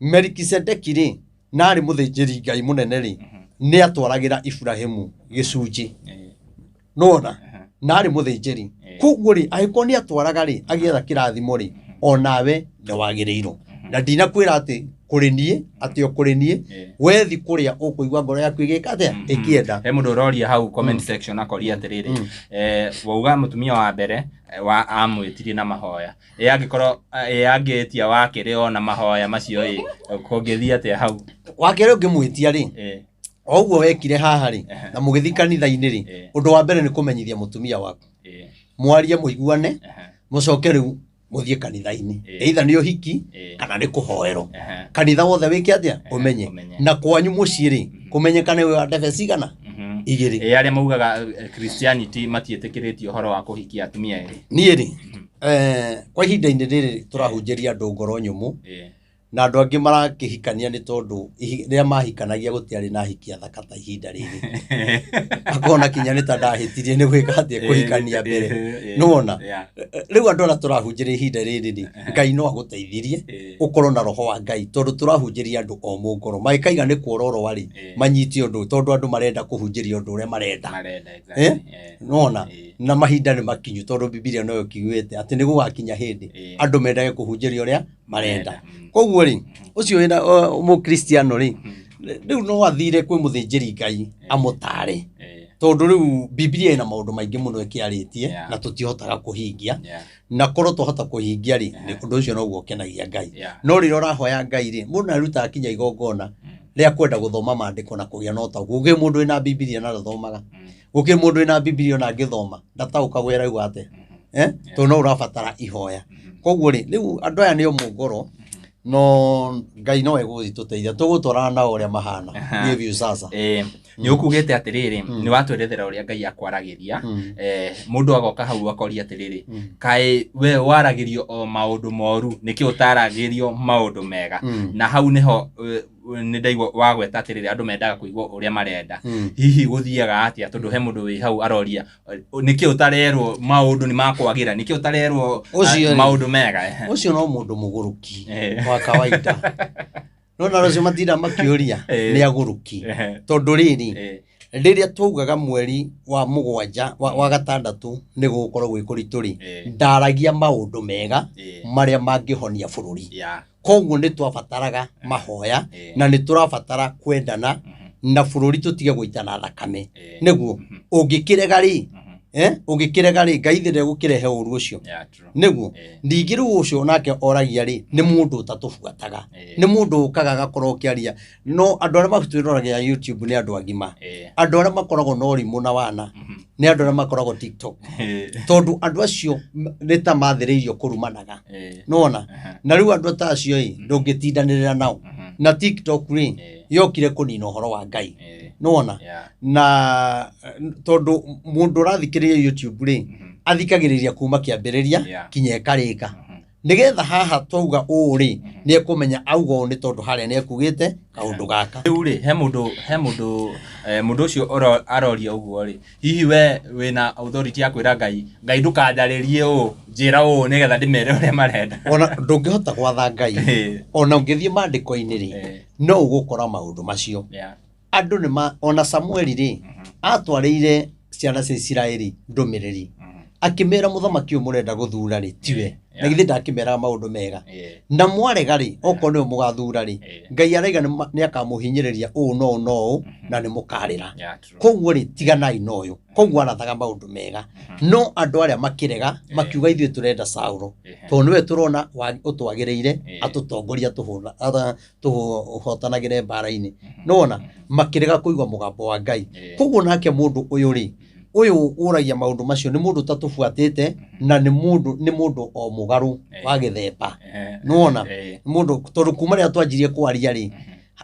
Melikisedeki rĩ, na arĩ mũthĩnjĩri Ngai mũnene rĩ, nĩ atwaragĩra Ibrahimu gĩcunjĩ. Nĩwona? Na arĩ mũthĩnjĩri. Koguo rĩ, angĩkorwo nĩ atwaraga rĩ, agĩetha kĩrathimo rĩ, onawe nĩ wagĩrĩirwo. Na ndinakwĩra atĩ kũrĩ niĩ, atĩ o kũrĩ niĩ, wethi kũrĩa ũkũigua ngoro yaku ĩgĩka atĩa? Ĩkĩenda. He mũndũ ũroria hau comment section akoria atĩrĩrĩ, wauga mũtumia wa mbere wa amwĩtirie na mahoya, ĩ angĩkorwo ĩ angĩtia wa kerĩ ona mahoya macio ĩ kũngĩthiĩ atĩa hau? Wa kerĩ ũngĩmwĩtia rĩ, o ũguo wekire haha rĩ, na mũgĩthiĩ kanitha-inĩ rĩ, ũndũ wa mbere nĩ kũmenyithia mũtumia waku, mwarie mũiguane, mũcoke rĩu mũthiĩ kanitha-inĩ, either nĩ ũhiki kana nĩ kũhoerwo. Kanitha wothe wĩke atĩa? Ũmenye. Ũmenye. Na kwanyu mũciĩ rĩ, kũmenyekane wĩ wa ndebe cigana? Igĩrĩ. Arĩa maugaga Christianity matiĩtĩkĩrĩtie ũhoro wa kũhikia atumia erĩ. Niĩ rĩ, kwa ihinda-inĩ rĩrĩ tũrahunjĩria andũ ngoro nyũmũ, na andũ angĩ marakĩhikania nĩ tondũ rĩrĩa mahikanagia gũtiarĩ na ahiki athaka ta ihinda rĩrĩ. Akona kinya nĩ ta ndahĩtirie nĩ gwĩka atĩa kũhikania mbere. Nĩwona? Rĩu andũ arĩa tũrahunjĩria ihinda rĩrĩ rĩ, Ngai no agũteithirie ũkorwo na roho wa Ngai, tondũ tũrahunjĩria andũ omũ ngoro mangĩkaiga nĩ kuororoa rĩ, manyite ũndũ, tondũ andũ marenda kũhunjĩria ũndũ ũrĩa marenda. Marenda, Eh? exactly. Nĩwona? Na mahinda nĩ makinyu, tondũ Bibilia noyo ĩkiugĩte atĩ nĩ gũgakinya hĩndĩ andũ mendage kũhunjĩria ũrĩa marenda. Koguo rĩ, ũcio wĩna mũkristiano rĩ, rĩu no athire kwĩ mũthĩnjĩri Ngai amũtare, tondũ rĩu Bibilia ĩna maũndũ maingĩ mũno ĩkĩarĩtie na tũtihotaga kũhingia, na korwo twahota kũhingia rĩ, nĩ ũndũ ũcio noguo ũkenagia Ngai. No rĩrĩa ũrahoya Ngai rĩ, mũndũ nĩarutaga kinya igongona rĩa kwenda gũthoma maandĩko na kũgĩa na ũtaũku. Gũkĩrĩ mũndũ wĩna Bibilia na ndathomaga, gũkĩrĩ mũndũ wĩna Bibilia ona angĩthoma ndataũkagwo arauga atĩa, tondũ no ũrabatara ihoya. Koguo rĩ, rĩu andũ aya nĩ omũ ngoro, no Ngai no egũgĩtũteithia, tũgũtwarana nao ũrĩa mahana niĩ biũ sasa. Nĩ ũkugĩte atĩrĩrĩ, nĩ watwerethera ũrĩa Ngai akwaragĩria. Mũndũ agoka hau akoria atĩrĩrĩ, kaĩ we waragĩrio o maũndũ moru, nĩkĩ ũtaragĩrio maũndũ mega? Na hau nĩho nĩ ndaigua wagweta atĩrĩrĩ, andũ mendaga kũigua ũrĩa marenda. Hihi gũthiaga atĩa? Tondũ he mũndũ wĩ hau aroria, nĩkĩ ũtarerwo maũndũ nĩ makwagĩra, nĩkĩ ũtarerwo Ũcio rĩ, maũndũ mega? Ũcio no mũndũ mũgũrũki wa kawaida. No na rũcio matinda makĩũria nĩ agũrũki. Tondũ rĩrĩ, rĩrĩa twaugaga mweri wa mũgwanja wa gatandatũ nĩ gũgũkorwo gwĩ kũritũ rĩ, ndaragia maũndũ mega marĩa mangĩhonia bũrũri. Koguo nĩ twabataraga mahoya na nĩ tũrabatara kwendana na bũrũri tũtige gũitana thakame. Nĩguo ũngĩkĩrega rĩ, ũngĩkĩrega rĩ, Ngai thĩ ndegũkĩrehe ũru ũcio. Nĩguo ningĩ rĩu ũcio nake oragia rĩ, nĩ mũndũ ũtatũbuataga, nĩ mũndũ ũkaga agakorwo ũkĩaria. No andũ arĩa matwĩroragĩra YouTube nĩ andũ agima. Andũ arĩa makoragwo na ũrimũ na wana nĩ andũ arĩa makoragwo TikTok, tondũ andũ acio nĩ ta mathĩrĩirio kũrumanaga. Nĩwona? Na rĩu andũ ta acio ĩ, ndũngĩtindanĩrĩra nao. Na TikTok rĩ, yokire kũnina ũhoro wa Ngai. Nĩwona? Na tondũ mũndũ ũrathikĩrĩria YouTube rĩ, athikagĩrĩria kuma kĩambĩrĩria kinya ĩkarĩka. Nĩgetha haha twauga ũũ rĩ, nĩ ekũmenya auga ũũ nĩ tondũ harĩa nĩ ekugĩte kaũndũ gaka. Rĩu rĩ, he mũndũ he mũndũ mũndũ ũcio aroria ũguo rĩ, hihi we wĩna authority ya kwĩra Ngai, Ngai ndũkanjarĩrie ũũ, njĩra ũũ nĩgetha ndĩmere ũrĩa marenda? Ona ndũngĩhota gwatha Ngai, ona ũngĩthiĩ maandĩko-inĩ rĩ, no ũgũkora maũndũ macio. Andũ nĩ ma, ona Samueli rĩ, atwarĩire ciana cia Isiraeli ndũmĩrĩri, akĩmera mũthamaki ũyũ mũrenda gũthura rĩ tiwe, na githĩ ndakĩmeraga maũndũ mega? Na mwarega rĩ, okorwo nĩwe mũgathura rĩ, Ngai araiga nĩ akamũhinyĩrĩria ũũ no ũũ no ũũ, na nĩ mũkarĩra. Koguo rĩ, tiganai na ũyũ. Koguo arathaga maũndũ mega, no andũ arĩa makĩrega makiuga ithuĩ tũrenda Saũlũ, tondũ nĩwe tũrona ũtwagĩrĩire atũtongoria tũhotanagĩre mbara-inĩ. Nĩwona? Makĩrega kũigua mũgambo wa Ngai. Koguo nake mũndũ ũyũ rĩ, ũyũ ũragia maũndũ macio nĩ mũndũ ũtatũbuatĩte, na nĩ mũndũ nĩ mũndũ o mũgarũ wa gĩthemba. Nĩwona? Mũndũ tondũ kuma rĩrĩa twanjirie kwaria rĩ,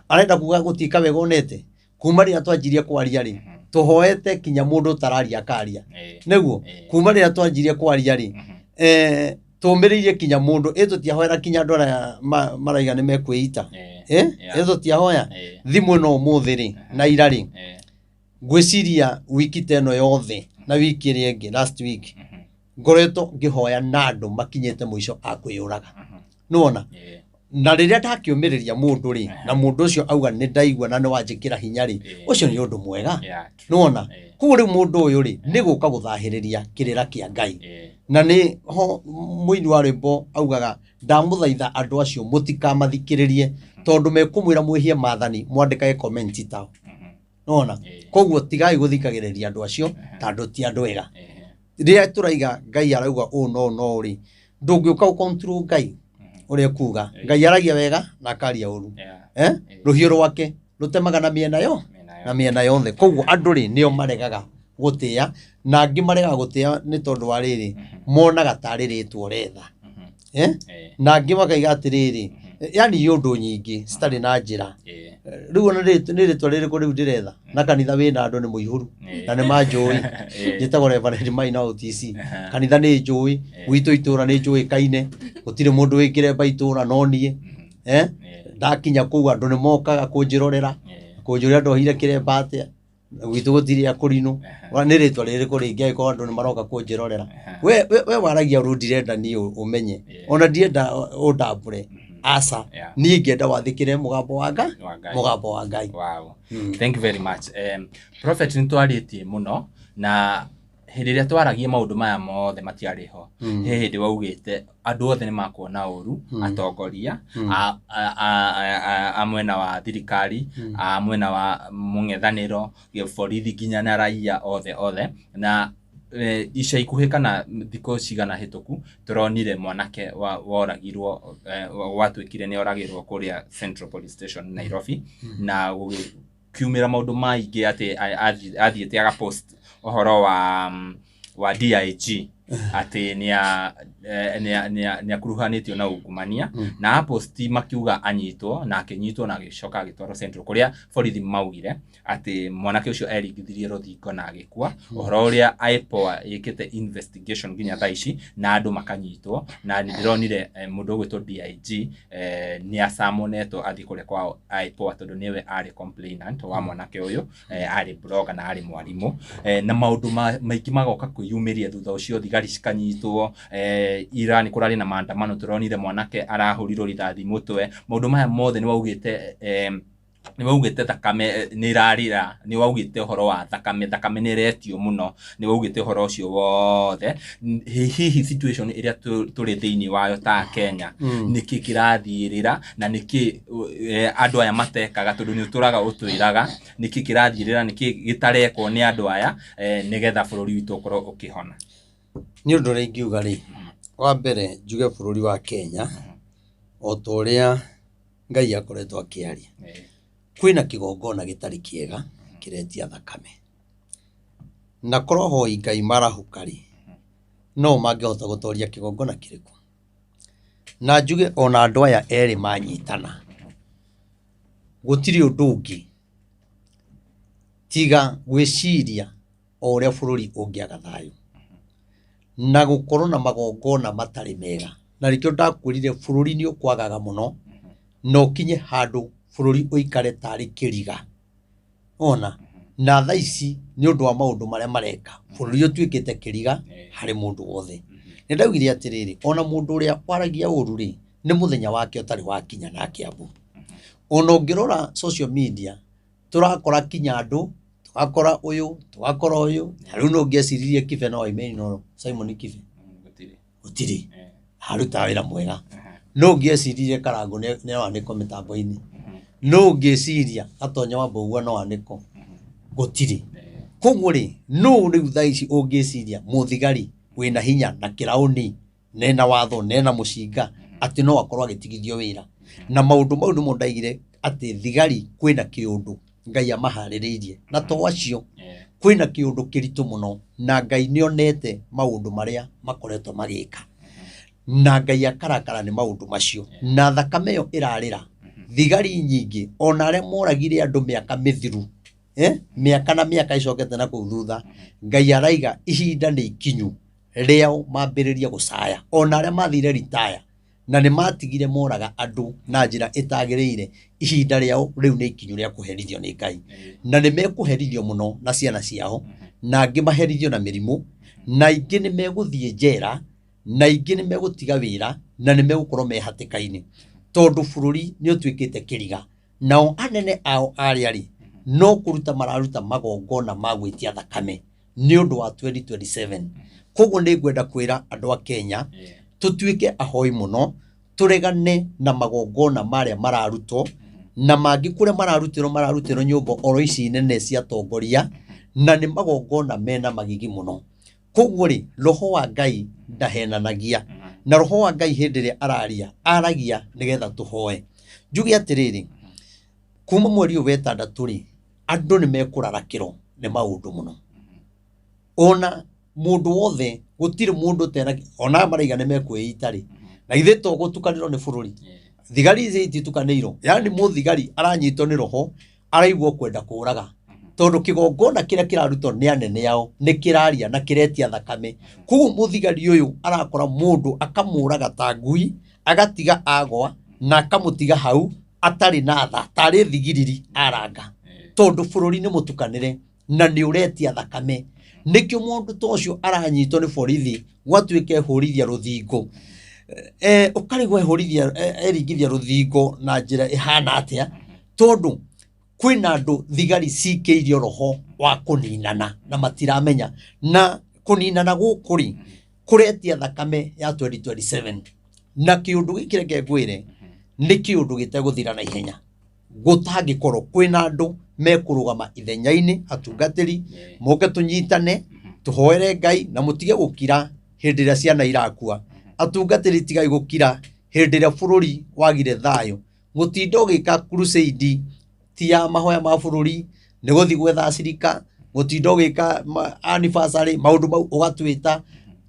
arenda kuga gũtiĩka wega onete. Kuma rĩrĩa twanjirie kwaria rĩ, tũhoete kinya mũndũ ũtararia akaria. Nĩguo? Kuma rĩrĩa twanjirie kwaria rĩ, tũmĩrĩirie kinya mũndũ, ĩ tũtiahoera kinya andũ arĩa maraiga nĩ mekwĩita. Ĩ tũtiahoya? Thimũ ĩno ũmũthĩ rĩ, na ira rĩ, ngwĩciria wiki ta ĩno yothe na wiki ĩrĩa ĩngĩ last week, ngoretwo ngĩhoya na andũ makinyĩte mũico a kwĩyũraga. Nĩwona? Na rĩrĩa ndakĩũmĩrĩria mũndũ rĩ, na mũndũ ũcio auga nĩ ndaigua na nĩ wanjĩkĩra hinya rĩ, ũcio nĩ ũndũ mwega. Nĩwona? Koguo rĩu mũndũ ũyũ rĩ, nĩ gũka gũthahĩrĩria kĩrĩra kĩa Ngai. Na nĩ ho mũini wa rwĩmbo augaga, ndamũthaitha andũ acio mũtikamathikĩrĩrie, tondũ mekũmwĩra mwĩhie maathani, mwandĩkage comment tao. Nĩwona? Koguo tigai gũthikagĩrĩria andũ acio, tondũ ti andũ ega. Rĩrĩa tũraiga Ngai arauga ũũ no ũũ no ũũ rĩ, ndũngĩũka ũ control Ngai. Ũrĩa kuga Ngai aragia wega na akaria ũru. Yeah. Eh? Rũhiũ rwake rũtemaga na mĩena yo Mĩena na mĩena yothe. Koguo andũ rĩ nĩo maregaga gũtĩa, na angĩ maregaga gũtĩa nĩ tondũ wa rĩrĩ, monaga tarĩ rĩtwa ũretha. Mhm. Eh? Eh. Na angĩ makaiga atĩrĩrĩ, yani ũndũ nyingĩ citarĩ na njĩra. Rĩu ona nĩ rĩtwa rĩrĩkũ rĩu ndĩretha, na kanitha wĩna andũ nĩ mũihũru na nĩ manjũĩ, njĩtagwo Reverend Maina OTC. Aha. Kanitha nĩ njũĩ, gwitũ itũra nĩ njũĩkaine, gũtirĩ mũndũ wĩ kĩremba itũra no niĩ. Eh? Ndakinya kũu andũ nĩ mokaga kũnjĩrorera, kũnjũria ndohire kĩremba atĩa, gwitũ gũtirĩ akũrinũ. Nĩ rĩtwa rĩrĩkũ rĩngĩ angĩkorwo andũ nĩ maroka kũnjĩrorera? We waragia ũndũ ndirenda niĩ ũmenye, ona ndirenda ũndambũre, aca. Yeah. Niĩ ingĩenda wathĩkĩre mũgambo wa Ngai, Wa Ngai. mũgambo wa Ngai. Wow. Mm. Thank you very much. Prophet, nĩ twarĩtie mũno, na hĩndĩ ĩrĩa twaragia maũndũ maya mothe matiarĩ ho. Mm. He hĩndĩ waugĩte andũ othe nĩ makuona ũru, Mm. atongoria Mm. a mwena wa thirikari, Mm. a mwena wa mũng'ethanĩro, borithi, nginya na raia othe othe. Na ica ikuhĩ kana thikũ cigana hĩtũku, tũronire mwanake woragirwo, gwatuĩkire nĩ oragĩrwo kũrĩa Central Police Station Nairobi, na gũgĩkiumĩra maũndũ maingĩ atĩ athiĩte agapost ũhoro wa DIG atĩ nĩakuruhanĩtio na ungumania, na aposti makiuga anyitwo, na akĩnyitwo na agĩcoka agĩtwarwo Central, kũrĩa borithi maugire atĩ mwanake ũcio eringithirie rũthingo na agĩkua. Ũhoro ũrĩa IPOA ĩkĩte investigation nginya thaa ici, na andũ makanyitwo, na nĩ ndĩronire mũndũ ũgwĩtwo DIG nĩ acamonetwo athiĩ kũrĩa kwa IPOA, tondũ nĩwe arĩ complainant wa mwanake ũyũ, arĩ blogger na arĩ mwarimũ, na maũndũ maingĩ magoka kwĩyumĩria thutha ũcio, thigari cikanyitwo, ira nĩ kũrarĩ na maandamano, tũronire mwanake arahũrirwo rithathi mũtwe. Maũndũ maya mothe nĩ waugĩte, nĩ waugĩte thakame nĩ ĩrarĩra, nĩ waugĩte ũhoro wa thakame, thakame nĩ ĩretio mũno, nĩ waugĩte ũhoro ũcio wothe. Hihi situation ĩrĩa tũrĩ thĩinĩ wayo ta Kenya, nĩkĩ kĩrathiĩrĩra, na nĩkĩ andũ aya matekaga, tondũ nĩ ũtũraga ũtwĩraga nĩkĩ kĩrathiĩrĩra, nĩkĩ gĩtarekwo nĩ andũ aya, nĩgetha bũrũri witũ ũkorwo ũkĩhona? Nĩ ũndũ ũrĩa ingiuga rĩ, wa mbere njuge bũrũri wa Kenya, o ta ũrĩa Ngai akoretwo akĩaria, kwĩna kĩgongona gĩtarĩ kĩega kĩretia thakame, na korwo hoi Ngai marahũka rĩ, no mangĩhota gũtoria kĩgongona kĩrĩkũ? Na njuge ona andũ aya erĩ manyitana, gũtirĩ ũndũ ũngĩ tiga gwĩciria o ũrĩa bũrũri ũngĩaga thayũ na gũkorwo na magongona matarĩ mega. Na nĩkĩo ndakwĩrire bũrũri nĩ ũkwagaga mũno, na ũkinye handũ bũrũri ũikare tarĩ kĩriga. Ona na thaa ici nĩ ũndũ wa maũndũ marĩa mareka, bũrũri ũtuĩkĩte kĩriga harĩ mũndũ wothe. Nĩ ndaugire atĩrĩrĩ, ona mũndũ ũrĩa waragia ũru rĩ, nĩ mũthenya wake ũtarĩ wakinya na Kiambu. Ona ũngĩrora social media, tũrakora kinya andũ, tũgakora ũyũ, tũgakora ũyũ. Na rĩu no ũngĩeciririe Kibe no oime Inooro, Simon Kibe. Gũtirĩ. Arutaga wĩra mwega. No ũngĩeciririe Karangũ nĩ anĩkwo mĩtambo-inĩ. No ũngĩciria Gatonya wa Mbũgua no anĩkwo. Gũtirĩ. Koguo rĩ, no rĩu thaa ici ũngĩciria mũthigari wĩna hinya na kĩraũni, nena watho, nena mũcinga, atĩ no akorwo agĩtigithio wĩra. Na maũndũ mau nĩmo ndaigire atĩ thigari kwĩna kĩũndũ Ngai amaharĩrĩirie. Na to acio, kwĩna kĩũndũ kĩritũ mũno, na Ngai nĩonete maũndũ marĩa makoretwo magĩka. Na Ngai akarakara nĩ maũndũ macio. Na thakame ĩyo ĩrarĩra. Thigari nyingĩ, ona arĩa moragire andũ mĩaka mĩthiru, mĩaka na mĩaka ĩcokete na kũu thutha, Ngai araiga ihinda nĩ ikinyu rĩao mambĩrĩrie gũcaya. Ona arĩa mathire ritaya, na nĩ matigire moraga andũ na njĩra ĩtagĩrĩire, ihinda rĩao rĩu nĩ ikinyu rĩa kũherithio nĩ Ngai. Na nĩ mekũherithio mũno na ciana ciao, na angĩ maherithio na mĩrimũ, na aingĩ nĩ megũthiĩ njera, na aingĩ nĩ megũtiga wĩra, na nĩ megũkorwo me hatĩka-inĩ, tondũ bũrũri nĩ ũtuĩkĩte kĩriga. Nao anene ao arĩa rĩ, no kũruta mararuta magongona ma gwĩtia thakame nĩ ũndũ wa 2027. Koguo nĩ ngwenda kwĩra andũ a Kenya, tũtuĩke ahoi mũno, tũregane na magongona marĩa mararutwo, na mangĩ kũrĩa mararutĩrwo, mararutĩrwo nyũmba oro ici nene cia atongoria, na nĩ magongona mena magigi mũno. Koguo rĩ, roho wa Ngai ndahenanagia. Na roho wa Ngai hĩndĩ ĩrĩa araria, aragia nĩgetha tũhoe. Njuge atĩrĩrĩ, kuma mweri ũyũ wa ĩtandatũ rĩ, andũ nĩ mekũrarakĩrwo nĩ maũndũ mũno. Ona mũndũ wothe, gũtirĩ mũndũ ũtena, ona aya maraiga nĩ mekwĩita rĩ, na ithuĩ to gũtukanĩrwo nĩ bũrũri. Thigari ici ititukanĩirwo, yaani mũthigari aranyitwo nĩ roho, araigua kwenda kũraga. Tondũ kĩgongona kĩrĩa kĩrarutwo nĩ anene ao nĩ kĩraria na kĩretia thakame. Koguo mũthigari ũyũ arakora mũndũ akamũraga ta ngui, agatiga agwa na akamũtiga hau atarĩ na tha, tarĩ thigiriri aranga. Tondũ bũrũri nĩ mũtukanĩre na nĩ ũretia thakame. Nĩkĩo mũndũ ta ũcio aranyitwo nĩ borithi, gwatuĩka ehũrithia rũthingo. Ũkarigwo ehũrithia, eringithia rũthingo na njĩra ĩhana atĩa, tondũ kwĩna andũ thigari cikĩirio roho wa kũninana na matiramenya. Na kũninana gũkũ rĩ, kũretia thakame ya 2027. Na kĩũndũ gĩkĩ reke ngwĩre, nĩ kĩũndũ gĩtegũthira na ihenya. Gũtangĩkorwo kwĩna andũ mekũrũgama ithenya-inĩ, atungatĩri, moke tũnyitane, tũhoere Ngai na mũtige gũkira hĩndĩ ĩrĩa ciana irakua. Atungatĩri tigai gũkira hĩndĩ ĩrĩa bũrũri wagire thayũ. Gũtinda ũgĩka crusade ti ya mahoya ma bũrũri, nĩ gũthiĩ gwetha acirika, gũtinda ũgĩka anniversary, maũndũ mau ũgatwĩta.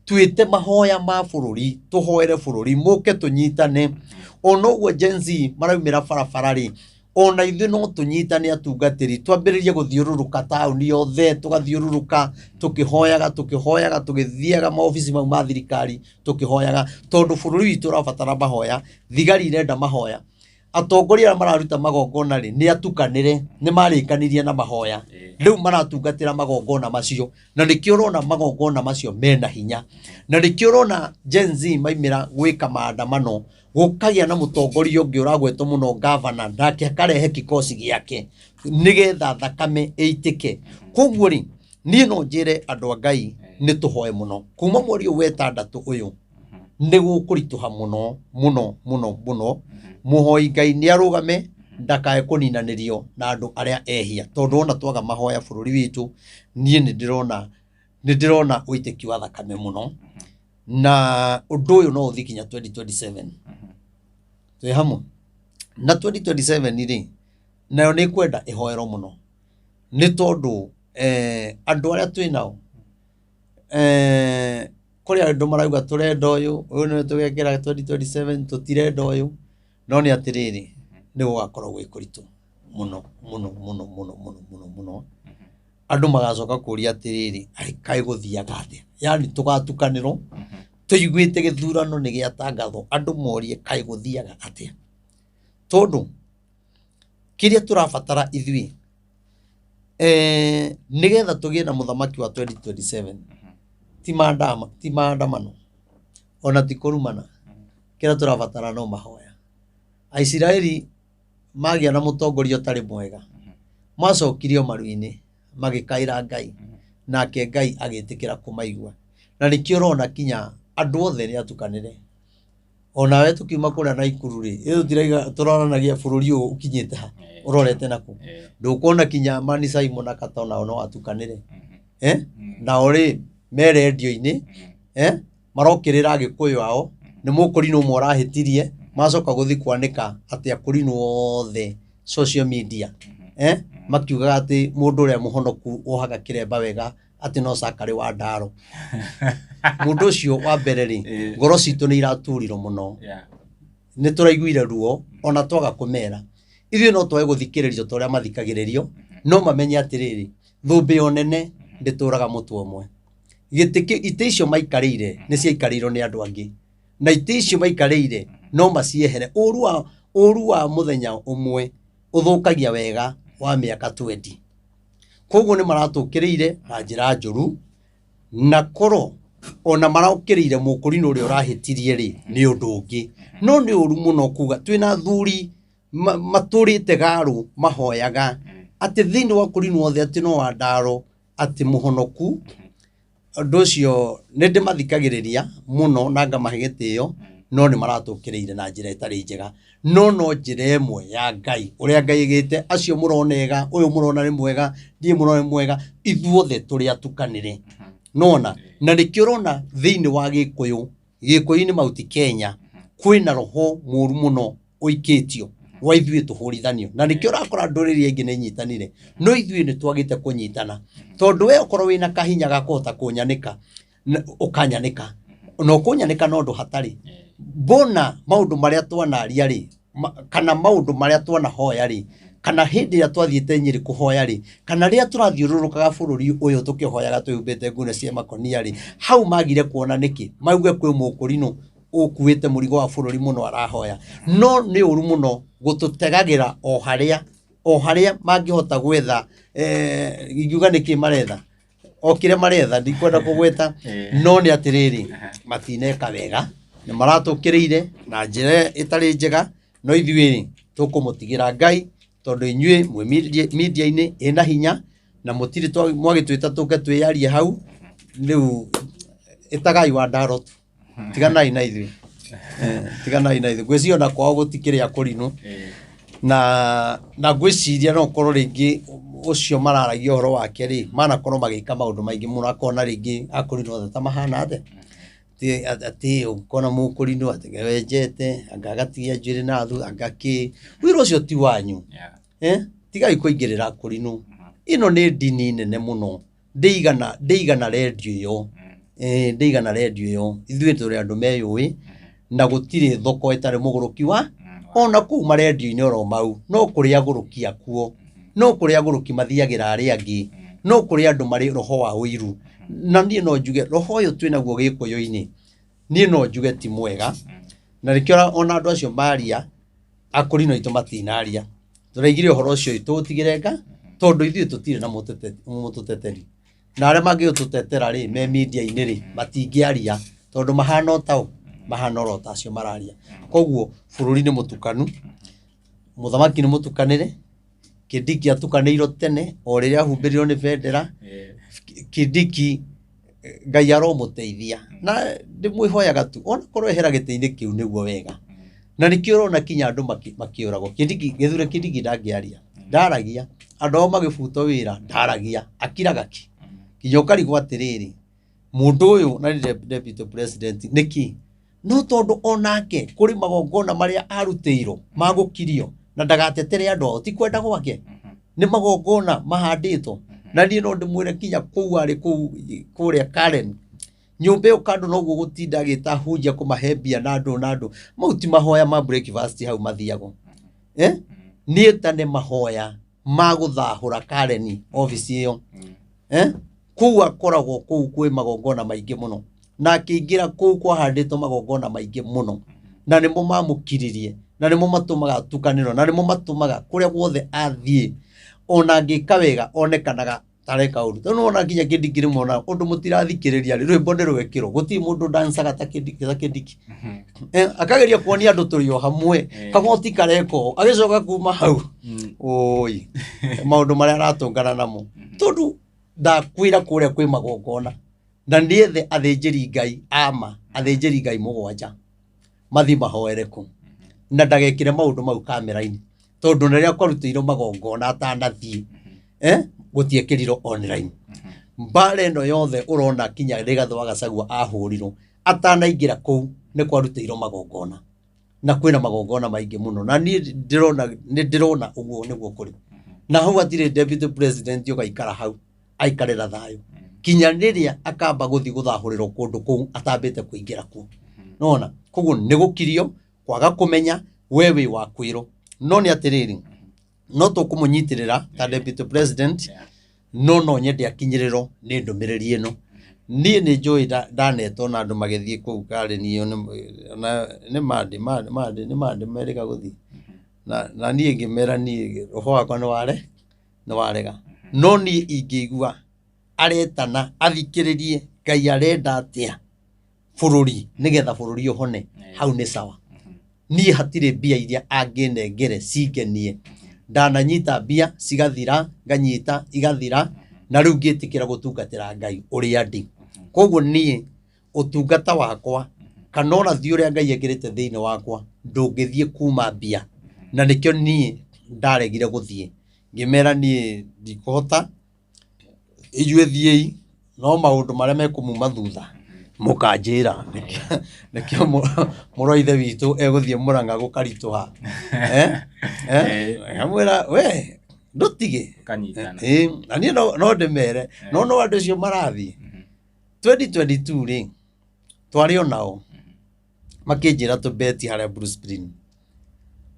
Twĩte mahoya ma bũrũri, tũhoere bũrũri, mũke tũnyitane. Ona ũguo Gen Z maraumĩra barabara rĩ, ona ithuĩ no tũnyitane atungatĩri, twambĩrĩrie gũthiũrũrũka taũni yothe, tũgathiũrũrũka tũkĩhoyaga, tũkĩhoyaga, tũgĩthiaga maobici mau ma thirikari tũkĩhoyaga, tondũ bũrũri witũ ũrabatara mahoya, thigari irenda mahoya. Atongoria arĩa mararuta magongona rĩ, nĩ atukanĩre, nĩ marĩkanirie na mahoya. Rĩu maratungatĩra magongona macio, na nĩkĩo ũrona magongona macio mena hinya. Na nĩkĩo ũrona Gen Z maimĩra gwĩka maandamano, gũkagĩa na mũtongoria ũngĩ ũragwetwo mũno gavana, nake akarehe kikosi gĩake nĩgetha thakame ĩitĩke. Koguo rĩ, niĩ no njĩre andũ a Ngai nĩ tũhoe mũno. Kuma mweri ũyũ wa ĩtandatũ ũyũ, nĩ gũkũritũha mũno mũno mũno mũno. Mũhoi Ngai nĩ arũgame, ndakae kũninanĩrio na andũ arĩa ehia. Tondũ wona twaga mahoya bũrũri witũ, niĩ nĩ ndĩrona ũitĩki wa thakame mũno. Na ũndũ ũyũ no ũthiĩ nginya 2027. Twĩ hamwe? Na 2027 rĩ, nayo nĩ ĩkwenda ĩhoerwo mũno. Nĩ tondũ andũ arĩa twĩ nao, kũrĩ andũ marauga tũrenda ũyũ, ũyũ nĩwe tũgekĩra 2027, tũtirenda ũyũ. No nĩ atĩrĩrĩ, nĩ gũgakorwo gwĩ kũritũ mũno mũno mũno mũno mũno mũno mũno. Andũ magacoka kũria atĩrĩrĩ, arĩ kaĩ gũthiaga atĩa? Yaani tũgatukanĩrwo, tũiguĩte gĩthurano nĩ gĩatangathwo, andũ morie kaĩ gũthiaga atĩa? Tondũ kĩrĩa tũrabatara ithuĩ, nĩgetha tũgĩe na mũthamaki wa 2027, ti maandamano, ona ti kũrumana. Kĩrĩa tũrabatara no mahoya. Aisiraeli magĩa na mũtongoria ũtarĩ mwega, macokirio maru-inĩ, magĩkaĩra Ngai, nake Ngai agĩtĩkĩra kũmaigua. Na nĩkĩo ũrona kinya andũ othe nĩ atukanĩre. Onawe tũkiuma kũrĩa Naikuru rĩ, ĩ tũtiraiga tũroranagia bũrũri ũyũ ũkinyĩte ha, ũrorete nakũ. Ndũkuona kinya Mani Simon na Kata onao no atukanĩre. Nao rĩ, me rendio-inĩ, marokĩrĩra Agĩkũyũ ao, nĩ mũkũrinũ ũmwe ũrahĩtirie, macoka gũthiĩ kwanĩka atĩ akũrinũ othe social media, makiugaga atĩ mũndũ ũrĩa mũhonoku wohaga kĩremba wega atĩ no Zachary wa Ndaro. Mũndũ ũcio wa mbere rĩ, ngoro citũ nĩ iraturirwo mũno. Nĩ tũraiguire ruo ona twaga kũmera. Ithuĩ no twage gũthikĩrĩrio ta ũrĩa mathikagĩrĩrio, no mamenye atĩrĩrĩ, thũmbĩ yo nene ndĩtũraga mũtwe ũmwe. Gĩtĩ kĩ, itĩ icio maikarĩire nĩ ciaikarĩirwo nĩ andũ angĩ. Na itĩ icio maikarĩire no maciehere. Ũru wa mũthenya ũmwe ũthũkagia wega wa mĩaka 20. Koguo nĩ maratũkĩrĩire na njĩra njũru, na korwo ona marokĩrĩire mũkũrinũ ũrĩa ũrahĩtirie rĩ, nĩ ũndũ ũngĩ. No nĩ ũru mũno kuga twĩna athuri matũrĩte garũ mahoyaga atĩ thĩinĩ wa kũrinũ othe atĩ no wa Ndaro atĩ mũhonoku. Ũndũ ũcio nĩ ndĩmathikagĩrĩria mũno na ngamahe gĩtĩo, no nĩ maratũkĩrĩire na njĩra ĩtarĩ njega. No no njĩra ĩmwe ya Ngai, ũrĩa Ngai aigĩte, acio mũrona ega, ũyũ mũrona nĩ mwega, ndiĩ mũrona nĩ mwega, ithuothe tũrĩ atukanĩre. Nona, na nĩkĩo ũrona thĩinĩ wa Gĩkũyũ, Gĩkũyũ-inĩ Mount Kenya kwĩna roho mũru mũno ũikĩtio wa ithuĩ tũhũrithanio, na nĩkĩo ũrakora ndũrĩrĩ iria ingĩ nĩ inyitanire, no ithuĩ nĩ twagĩte kũnyitana, tondũ we okorwo wĩna kahinya ga kũhota kũnyanĩka, ũkanyanĩka na ũkũnyanĩka na ũndũ hatarĩ. Mbona maũndũ marĩa twanaria rĩ, kana maũndũ marĩa twanahoya rĩ, kana hĩndĩ ĩrĩa twathiĩte Nyĩrĩ kũhoya rĩ, kana rĩrĩa tũrathiũrũrũkaga bũrũri ũyũ tũkĩhoyaga twĩhumbĩte nguo cia makonia rĩ, hau magire kuona nĩkĩ? Mauge kwĩ mũkũrinũ ũkuĩte mũrigo wa bũrũri mũno arahoya. No nĩ ũru mũno gũtũtegagĩra o harĩa, o harĩa mangĩhota gwetha, ingiuga nĩkĩ maretha, o kĩrĩa maretha, ndikwenda kũgweta, no nĩ atĩrĩrĩ, matineka wega, nĩ maratũkĩrĩire na njĩra ĩtarĩ njega, no ithuĩ rĩ, tũkũmũtigĩra Ngai, tondũ inyuĩ mwĩ media-inĩ ĩna hinya, na mũtirĩ mwagĩtwĩta tũke twĩyarie hau, rĩu ĩtagai wa ndaro tu, tiganai na ithuĩ. Tiganai na ithuĩ. Ngwĩciria ona kwao gũtikĩrĩ akũrinũ, na ngwĩciria no ũkorwo rĩngĩ ũcio mararagia ũhoro wake rĩ, manakorwo magĩka maũndũ maingĩ mũno, akona rĩngĩ akũrinũ othe ta mahana atĩa, atĩ ũkona mũkũrinũ atĩ wenjete, anga agatigia njuĩrĩ na thu, anga kĩ, wĩra ũcio ti wanyu. Tigai kũingĩrĩra akũrinũ. Ĩno nĩ ndini nene mũno, ndĩigana rendio ĩyo. Ndĩigana rendio ĩyo. Ithuĩ tũrĩ andũ meyũĩ, na gũtirĩ thoko ĩtarĩ mũgũrũki wa, ona kũu marendio-inĩ oro mau, no kũrĩ agũrũki akuo, no kũrĩ agũrũki mathiagĩra arĩa angĩ, no kũrĩ andũ marĩ roho wa ũiru. Na niĩ no njuge roho ũyũ twĩnaguo gĩkũyũ-inĩ, niĩ no njuge ti mwega, na nĩkĩo ona andũ acio maria, akũrinũ aitũ matinaria. Tũraigire ũhoro ũcio tũũtigĩre nga, tondũ ithuĩ tũtirĩ na mũtũteteri. Na arĩa mangĩgĩtũtetera rĩ, me media-inĩ rĩ, matingĩaria, tondũ mahana o tao, mahana oro ta acio mararia. Koguo bũrũri nĩ mũtukanu, mũthamaki nĩ mũtukanĩre, Kindiki atukanĩirwo tene, o rĩrĩa ahumbĩrirwo nĩ bendera, Kindiki Ngai aromũteithia. Na ndĩmwĩhoyaga tu, onakorwo ehera gĩtĩ-inĩ kĩu nĩguo wega. Na nĩkĩo ũrona kinya andũ makĩũragwo. Kindiki, gĩthure Kindiki ndangĩaria, ndaragia. Andũ ao magĩbutwo wĩra, ndaragia, akiraga ki. Kinya ũkarigwo atĩrĩrĩ, mũndũ ũyũ na nĩ deputy president nĩkĩ? No tondũ onake kũrĩ magongona marĩa arutĩirwo ma gũkirio na ndagatetere andũ ao, ti kwenda gwake, nĩ magongona mahandĩtwo. Na niĩ no ndĩmwĩre kinya kũu arĩ kũu kũrĩa Karen, nyũmba ĩyo kando noguo gũtinda agĩta hunjia kũmahe mbia na andũ na andũ, mau ti mahoya ma breakfast hau mathiagwo. Niĩ ta nĩ mahoya ma gũthahũra Karen obici ĩyo. Kũu akoragwo kũu kwĩ magongona maingĩ mũno, na akĩingĩra kũu kwahandĩtwo magongona maingĩ mũno, na nĩmo mamũkiririe, na nĩmo matũmaga atukanĩrwo, na nĩmo matũmaga kũrĩa guothe athiĩ ona angĩka wega onekanaga tareka ũru. Tondũ nĩwona nginya Kindiki rĩmwe ona ũndũ mũtirathikĩrĩria rĩ, rwĩmbo nĩ rwekĩrwo, gũtirĩ mũndũ dancaga ta Kindiki. Akageria kuonia andũ tũrĩ o hamwe, kagoti kareko, agĩcoka kuma hau. Oi, maũndũ marĩa aratũngana namo. Tondũ ndakwĩra kũrĩa kwĩ magongona, na nĩethe athĩnjĩri Ngai ama, athĩnjĩri Ngai mũgwanja, mathiĩ mahoere kũ, na ndagekĩre maũndũ mau kamera-inĩ, tondũ na rĩrĩa kwarutĩirwo magongona atanathiĩ, gũtiekĩrirwo online. Mbara ĩno yothe ũrona kinya Rigathĩ wa Gachagua ahũrirwo, atanaingĩra kũu nĩ kwarutĩirwo magongona, na kwĩna magongona maingĩ mũno, na niĩ nĩ ndĩrona ũguo nĩguo kũrĩ. Na hau hatirĩ deputy president ũgaikara hau aikarĩra thayũ kinya rĩrĩa akamba gũthiĩ gũthahũrĩrwo kũndũ kũu atambĩte kũingĩra kuo. Nona koguo nĩ gũkirio kwaga kũmenya we wĩ wa kwĩrwo. No nĩ atĩrĩrĩ, no tũkũmũnyitĩrĩra ta deputy president, no no nyende akinyĩrĩrwo nĩ ndũmĩrĩri ĩno. Niĩ nĩ njũĩ ndanetwo na andũ magĩthiĩ kũu Karen ĩyo nĩ mandĩ, mandĩ, mandĩ, nĩ mandĩ merĩga gũthiĩ. Na niĩ ngĩmera niĩ roho wakwa nĩ warega. No niĩ ingĩigua aretana athikĩrĩrie Ngai arenda atĩa bũrũri nĩgetha bũrũri ũhone, hau nĩ sawa. Niĩ hatirĩ mbia iria angĩnengere cingenie. Ndananyita mbia cigathira, nganyita igathira, na rĩu ngĩtĩkĩra gũtungatĩra Ngai ũrĩa ndĩ. Koguo niĩ ũtungata wakwa kana ũrathi ũrĩa Ngai ekĩrĩte thĩinĩ wakwa ndũngĩthiĩ kuma mbia, na nĩkĩo niĩ ndaregire gũthiĩ, ngĩmera niĩ ndikũhota, inyuĩ thiĩi, no maũndũ marĩa mekũmuma thutha Mũkanjĩra nĩkĩo mũrũ wa ithe witũ egũthiĩ Mũrang'a gũkaritũha. Eh? Eh? Ngamwĩra we ndũtige. Ũkanyitana. Ĩĩ, na niĩ no ndĩmere no no andũ acio marathiĩ 2022 rĩ, twarĩ o nao makĩnjĩra tũbeti harĩa Blue Spring.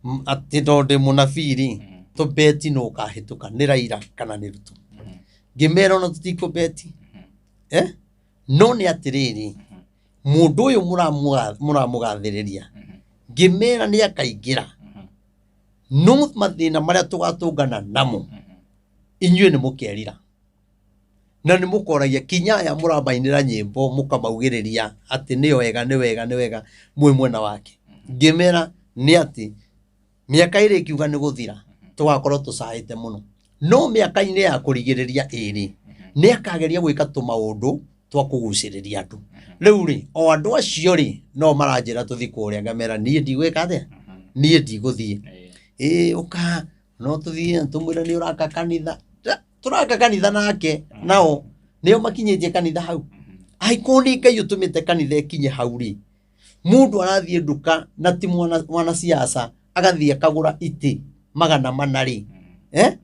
Atĩ tondũ ndĩ mũnabii rĩ, tũbeti nũ ũkahĩtũka nĩ Raila kana nĩ Ruto. Ngĩmera ona tũtikũbeti. Eh? No nĩ atĩrĩrĩ, mũndũ ũyũ mũramũgathĩrĩria, ngĩmera nĩ akaingĩra, no mathĩna marĩa tũgatũngana namo inyuĩ nĩ mũkerira na nĩ mũkoragia kinya aya mũramainĩra nyĩmbo mũkamaugĩrĩria atĩ nĩ wega nĩ wega nĩ wega mwĩ mwena wake. Ngĩmera nĩ atĩ mĩaka ĩrĩ ĩkiuga nĩ gũthira tũgakorwo tũcaĩte mũno, no mĩaka-inĩ ya kũrigĩrĩria ĩrĩ nĩ akageria gwĩka tũmaũndũ twa kũgucĩrĩria andũ. Rĩu rĩ, o andũ acio rĩ, no maranjĩra tũthiĩ kũrĩa, ngamera niĩ ndigwĩka atĩa, niĩ ndigũthiĩ. Ĩĩ ũka no tũthiĩ tũmwĩre nĩ ũraka kanitha. Tũraka kanitha nake nao nĩo makinyĩtie kanitha hau. Angĩkorwo nĩ Ngai ũtũmĩte kanitha ĩkinye hau rĩ, Mũndũ arathiĩ nduka na ti mwanasiasa agathiĩ akagũra itĩ 400 rĩ, eh?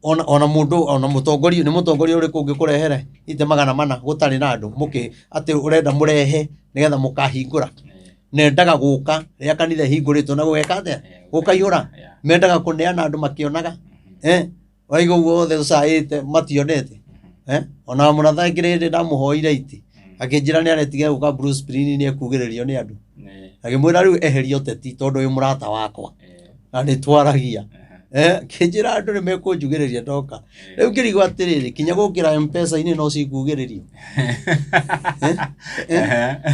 Ona mũndũ ona mũtongoria nĩ mũtongoria ũrĩkũ ũngĩkũrehere itĩ 400 gũtarĩ na andũ mũkĩ atĩ ũrenda mũrehe nĩgetha mũkahingũra? Nendaga gũka rĩrĩa kanitha ĩhingũrĩtwo na gũgeka atĩa? Gũkaihũra. Mendaga kũneana andũ makĩonaga. Eh? Waigua ũguo wothe ũcaĩte mationete. Eh? Ona mũratha ngĩrĩ hĩndĩ ndamũhoire itĩ akĩnjĩra nĩ aretigĩra gũka Blue Spring nĩ ekugĩrĩrio nĩ andũ. Agĩmwĩra rĩu eheria ũteti tondũ wĩ mũrata wakwa na nĩ twaragia. Eh, akĩnjĩra andũ nĩ mekũnjugĩrĩria ndoka. Rĩu ngĩrigwo atĩrĩrĩ, kinya gũkĩra M-Pesa-inĩ no cikugĩrĩrio.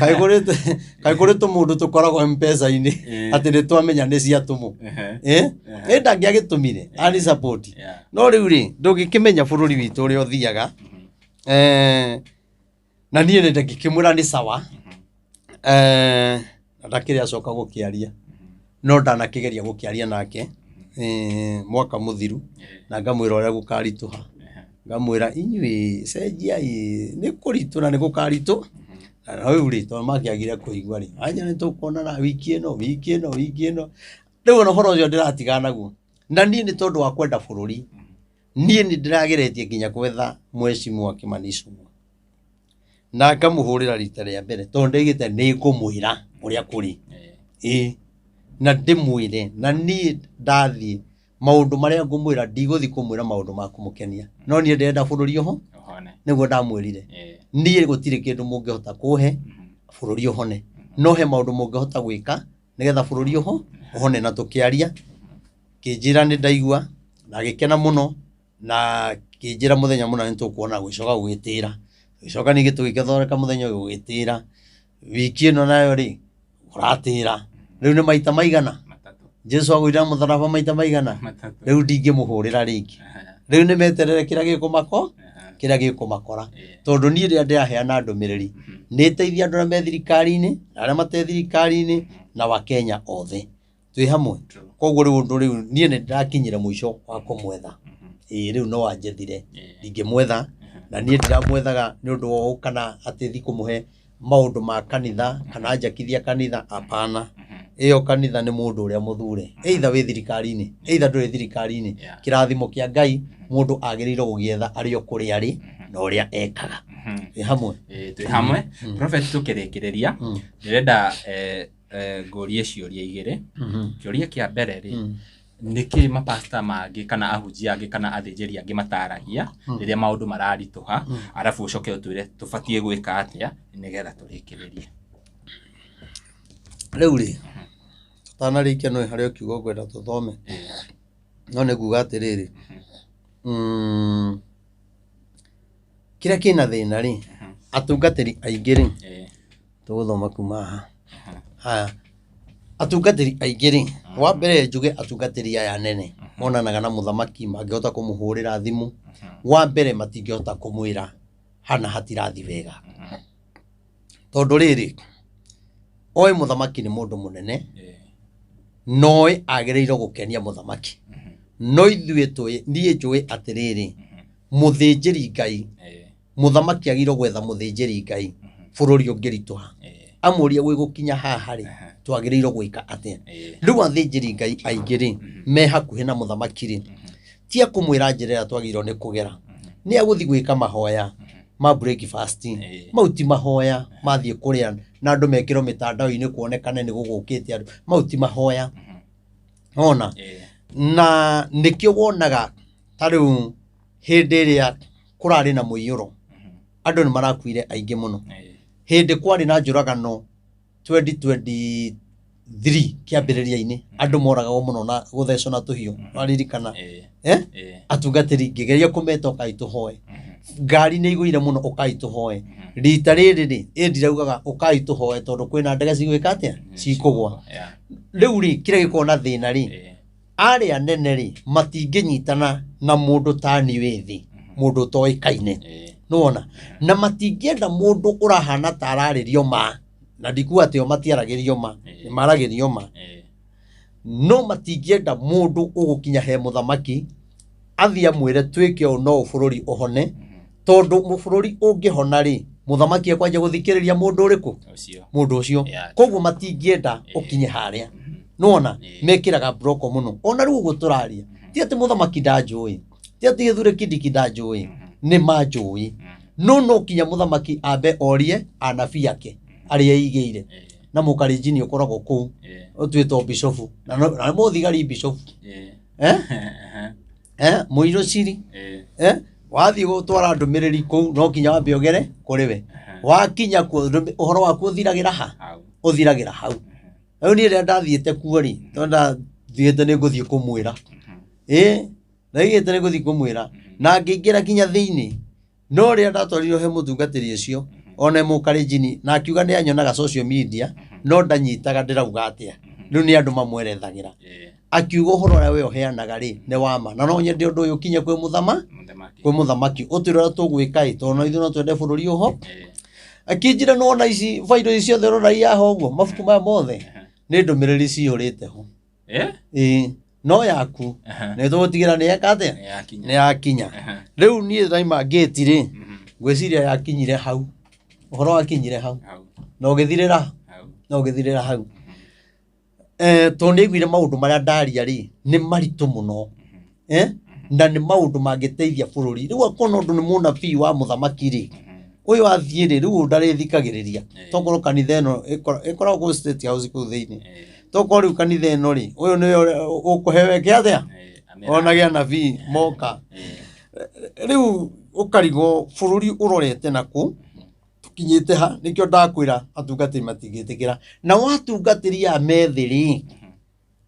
Kaĩ kũrĩ tũmũndũ tũkoragwo M-Pesa-inĩ atĩ nĩ twamenya nĩ ciatũmwo. Eh? Ĩ ndangĩagĩtũmire ani support. No rĩu rĩ, ndũngĩkĩmenya bũrũri witũ ũrĩa ũthiaga. Eh, na niĩ nĩ ngĩkĩmwĩra nĩ sawa. Eh, na ndakĩrĩ acoka gũkĩaria. No ndanakĩgeria gũkĩaria nake mwaka mũthiru na ngamwĩra ũrĩa gũkaritũha. Ngamwĩra inyuĩ cenjiai nĩ kũritũ na nĩ gũkaritũ. Na rĩu rĩ, tondũ makĩagire kũigua rĩ, anja nĩ tũkuonana wiki ĩno, wiki ĩno, wiki ĩno. Rĩu ona ũhoro ũcio ndĩratigana naguo. Na niĩ nĩ tondũ wa kwenda bũrũri, niĩ nĩ ndĩrageretie nginya gwetha mheshimiwa Kimani Ichung'wa. Na ngamũhũrĩra rita rĩa mbere tondũ ndaigĩte nĩ ngũmwĩra ũrĩa kũrĩ. Ĩĩ. Na ndĩmwĩre, na niĩ ndathiĩ maũndũ marĩa ngũmwĩra ndigũthiĩ kũmwĩra maũndũ ma kũmũkenia. No niĩ ndĩrenda bũrũri ũho, nĩguo ndamwĩrire. Niĩ gũtirĩ kĩndũ mũngĩhota kũhe bũrũri ũhone. No he maũndũ mũngĩhota gwĩka nĩgetha bũrũri ũho ũhone. Na tũkĩaria, kĩnjĩra nĩ ndaigua na agĩkena mũno na kĩnjĩra mũthenya mũna nĩ tũkuona gũgĩcoka gũgĩtĩra. Tũgĩcoka ningĩ tũgĩgĩthondeka mũthenya ũyũ gũgĩtĩra. Wiki ĩno nayo rĩ, ũratĩra. Rĩu nĩ maita maigana? Jesu agũire na mũtharaba maita maigana? Rĩu ndingĩmũhũrĩra rĩngĩ. Rĩu nĩ meterere kĩrĩa gĩkũmako kĩrĩa gĩkũmakora. Tondũ niĩ rĩrĩa ndĩraheana ndũmĩrĩri, nĩ ĩteithia andũ arĩa me thirikari-inĩ, na arĩa matarĩ thirikari-inĩ, na Wakenya othe. Twĩ hamwe? Koguo rĩu ũndũ rĩu niĩ nĩ ndĩrakinyire mũico wa kũmwetha. Ĩĩ rĩu no anjethire. Ndingĩmwetha, na niĩ ndiramwethaga nĩ ũndũ wa ũũ kana atĩ thiĩ kũmũhe maũndũ ma kanitha kana njakithia kanitha, hapana. Ĩyo kanitha nĩ mũndũ ũrĩa mũthure. Either wĩ thirikari-inĩ, either ndũrĩ thirikari-inĩ. Kĩrathimo kĩa Ngai mũndũ agĩrĩirwo gũgĩetha arĩ o kũrĩa arĩ na ũrĩa ekaga. Twĩ hamwe? Ĩĩ, twĩ hamwe. Prophet, tũkĩrĩkĩrĩria ndĩrenda ngũrie ciũria igĩrĩ. Kĩũria kĩa mbere rĩ, nĩkĩ mapasta mangĩ kana ahunjia angĩ kana athĩnjĩri angĩ mataragia rĩrĩa maũndũ mararitũha, arabu ũcoke ũtwĩre tũbatiĩ gwĩka atĩa nĩgetha tũrĩkĩrĩrie. Rĩu rĩ, tũtanarĩkia no harĩ o kiugo ngwenda tũthome. No nĩ kuga atĩrĩrĩ, kĩrĩa kĩna thĩna rĩ, atungatĩri aingĩ rĩ, tũgũthoma kuma haha. Haya, atungatĩri aingĩ rĩ, wa mbere njuge atungatĩri aya anene monanaga na mũthamaki mangĩhota kũmũhũrĩra thimũ, wa mbere matingĩhota kũmwĩra hana hatirathi wega. Tondũ rĩrĩ, oĩ mũthamaki nĩ mũndũ mũnene, noĩ agĩrĩirwo gũkenia mũthamaki. No ithuĩ tũĩ, niĩ njũĩ atĩrĩrĩ, mũthĩnjĩri Ngai, mũthamaki agĩrĩirwo gwetha mũthĩnjĩri Ngai. Bũrũri ũngĩritũha, amũrie gwĩ gũkinya haha rĩ, twagĩrĩirwo gwĩka atĩa? Rĩu athĩnjĩri Ngai aingĩ rĩ, me hakuhĩ na mũthamaki rĩ, ti a kũmwĩra njĩra ĩrĩa twagĩrĩirwo nĩ kũgera, nĩ agũthiĩ gwĩka mahoya ma breakfast. Mau ti mahoya mathiĩ kũrĩa na andũ mekĩrwo mĩtandao-inĩ kuonekane nĩ gũgũkĩte andũ, mau ti mahoya ona. Na nĩkĩo wonaga ta rĩu hĩndĩ ĩrĩa kũrarĩ na mũiyũro, andũ nĩ marakuire aingĩ mũno. Hĩndĩ kwarĩ na njũragano 2023 kĩambĩrĩria-inĩ, andũ moragagwo mũno na gũthecwo na tũhiũ, waririkana? Eh? Atungatĩri ngĩgeria kũmeta, ũkai tũhoe, ngari nĩ igũire mũno, ũkai tũhoe. Rita rĩrĩ rĩ, ĩ ndiraugaga ũkai tũhoe tondũ kwĩna ndege cigwĩka atĩa, cikũgwa. Rĩu rĩ, kĩrĩa gĩkoragwo na thĩna rĩ, arĩa anene rĩ, matingĩnyitana na mũndũ tani wĩ thĩ, mũndũ ũtoĩkaine, nĩwona? Na matingĩenda mũndũ ũrahana ta ararĩrio ma, na ndikuga atĩ o matiaragĩrio ma, nĩ maragĩrio ma, no matingĩenda mũndũ ũgũkinya he mũthamaki athiĩ amwĩre twĩke ũũ no bũrũri ũhone, tondũ bũrũri ũngĩhona rĩ, mũthamaki ekwanjia gũthikĩrĩria mũndũ ũrĩkũ? Ũcio. Mũndũ ũcio. Koguo matingĩenda ũkinye harĩa, nĩwona? Mekĩraga broko mũno. Ona rĩu ũguo tũraria, ti atĩ mũthamaki ndanjũĩ, ti atĩ Gĩthure Kindiki ndanjũĩ, nĩ manjũĩ, no no kinya mũthamaki ambe orie anabii ake arĩa eigĩire na mũkarinjini ũkoragwo kũu ũtuĩtwo bishofu na na nĩ mũthigari bishofu, eh? Eh? Mũirũ ciri, eh? Wathiĩ gũtwara ndũmĩrĩri kũu, no kinya wambe ũgere kũrĩ we. Wakinya kuo, ũhoro waku ũthiragĩra ha? Hau. Ũthiragĩra hau. Rĩu niĩ rĩrĩa ndathiĩte kuo rĩ, tondũ ndathiĩte nĩ ngũthiĩ kũmwĩra, ĩ ndaigĩte nĩ ngũthiĩ kũmwĩra, na ngĩingĩra nginya thĩinĩ, no rĩrĩa ndatwarirwo he mũtungatĩri ũcio, ona mũkarenjini, na akiuga nĩ anyonaga social media, no ndanyitaga ndĩrauga atĩa. Rĩu nĩ andũ mamwerethagĩra. Akiuga ũhoro ũrĩa we ũheanaga rĩ nĩ wa ma, na no nyende ũndũ ũyũ ũkinye kwĩ mũthama Mũthamaki. Kwĩ mũthamaki, ũtwĩre ũrĩa tũgwĩka ĩ, tondũ no ithuĩ no twende bũrũri ũho. Akĩnjĩra nĩwona ici bairo ici ciothe ũrona ihaha ũguo, mabuku maya mothe nĩ ndũmĩrĩri cihũrĩte ho. Ĩĩ, no yaku nĩ tũgũtigĩra nĩ yeka atĩa, Nĩ yakinya. Nĩ yakinya. Rĩu niĩ ndaima ngĩti rĩ, ngwĩciria yakinyire hau, ũhoro wakinyire hau. Hau. Na ũgĩthirĩra Hau. Na ũgĩthirĩra hau. Eh, tondũ nĩ aiguire maũndũ marĩa ndaria rĩ nĩ maritũ mũno, eh? Na nĩ maũndũ mangĩteithia bũrũri. Rĩu akona ũndũ nĩ mũnabii wa mũthamaki rĩ, ũyũ athiĩ rĩ, rĩu ndarĩthikagĩrĩria. Tokorwo kanitha ĩno ĩkoragwo kũu State House kũu thĩinĩ, tokorwo rĩu kanitha ĩno rĩ, ũyũ nĩwe ũrĩa ũkũheo eke atĩa, onage anabii moka. Rĩu ũkarigwo bũrũri ũrorete nakũ, tũkinyĩte ha. Nĩkĩo ndakwĩra atungatĩri matingĩtĩkĩra, nao atungatĩri aya methĩ rĩ,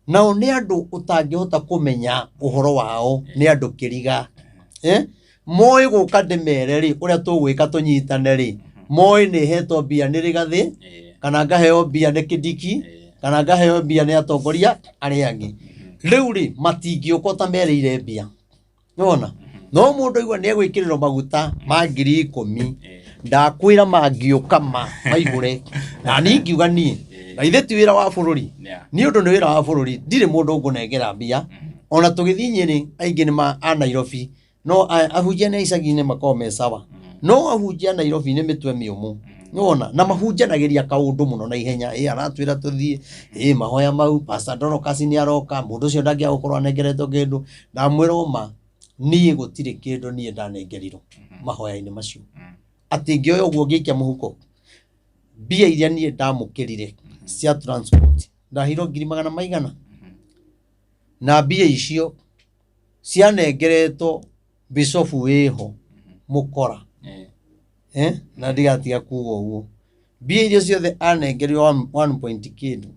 nao nĩ andũ ũtangĩhota kũmenya ũhoro wao, nĩ andũ kĩriga, eh? Moĩ gũka ndĩmere rĩ ũrĩa tũgwĩka tũnyitane rĩ, moĩ nĩ hetwo mbia nĩ Rĩgathĩ, kana ngaheo mbia nĩ Kindiki, kana ngaheo mbia nĩ atongoria arĩa angĩ. Rĩu rĩ, matingĩũka ũtamerĩire mbia, nĩwona? No mũndũ aigua nĩ egwĩkĩrĩrwo maguta ma 10,000, ndakwĩra mangĩũka ma maihũre. Na niĩ ingiuga niĩ na ithe ti wĩra wa bũrũri, nĩ ũndũ nĩ wĩra wa bũrũri, ndirĩ mũndũ ngũnengera mbia. Ona tũgĩthiĩ Nyĩrĩ, aingĩ nĩ ma a Nairobi, no ahunjia nĩ a icagi-inĩ makoragwo me sawa, no ahunjia a Nairobi nĩ mĩtwe mĩũmũ, nĩwona? Na mahunjanagĩria kaũndũ mũno na ihenya. Ĩ aratwĩra tũthiĩ ĩ mahoya mau, Pastor Dorcas nĩ aroka, mũndũ ũcio ndangĩaga gũkorwo anengeretwo kĩndũ. Ndamwĩra ũma, niĩ gũtirĩ kĩndũ niĩ ndanengerirwo mahoya-inĩ macio, atĩ ngĩoya ũguo ngĩikia mũhuko. Mbia iria niĩ ndamũkĩrire cia transport, ndaheirwo ngiri magana maigana, na mbia icio cianengeretwo bishofu wĩho mũkora, eh? Na ndigatiga kuga ũguo, mbia iria ciothe anengerirwo one point kĩndũ,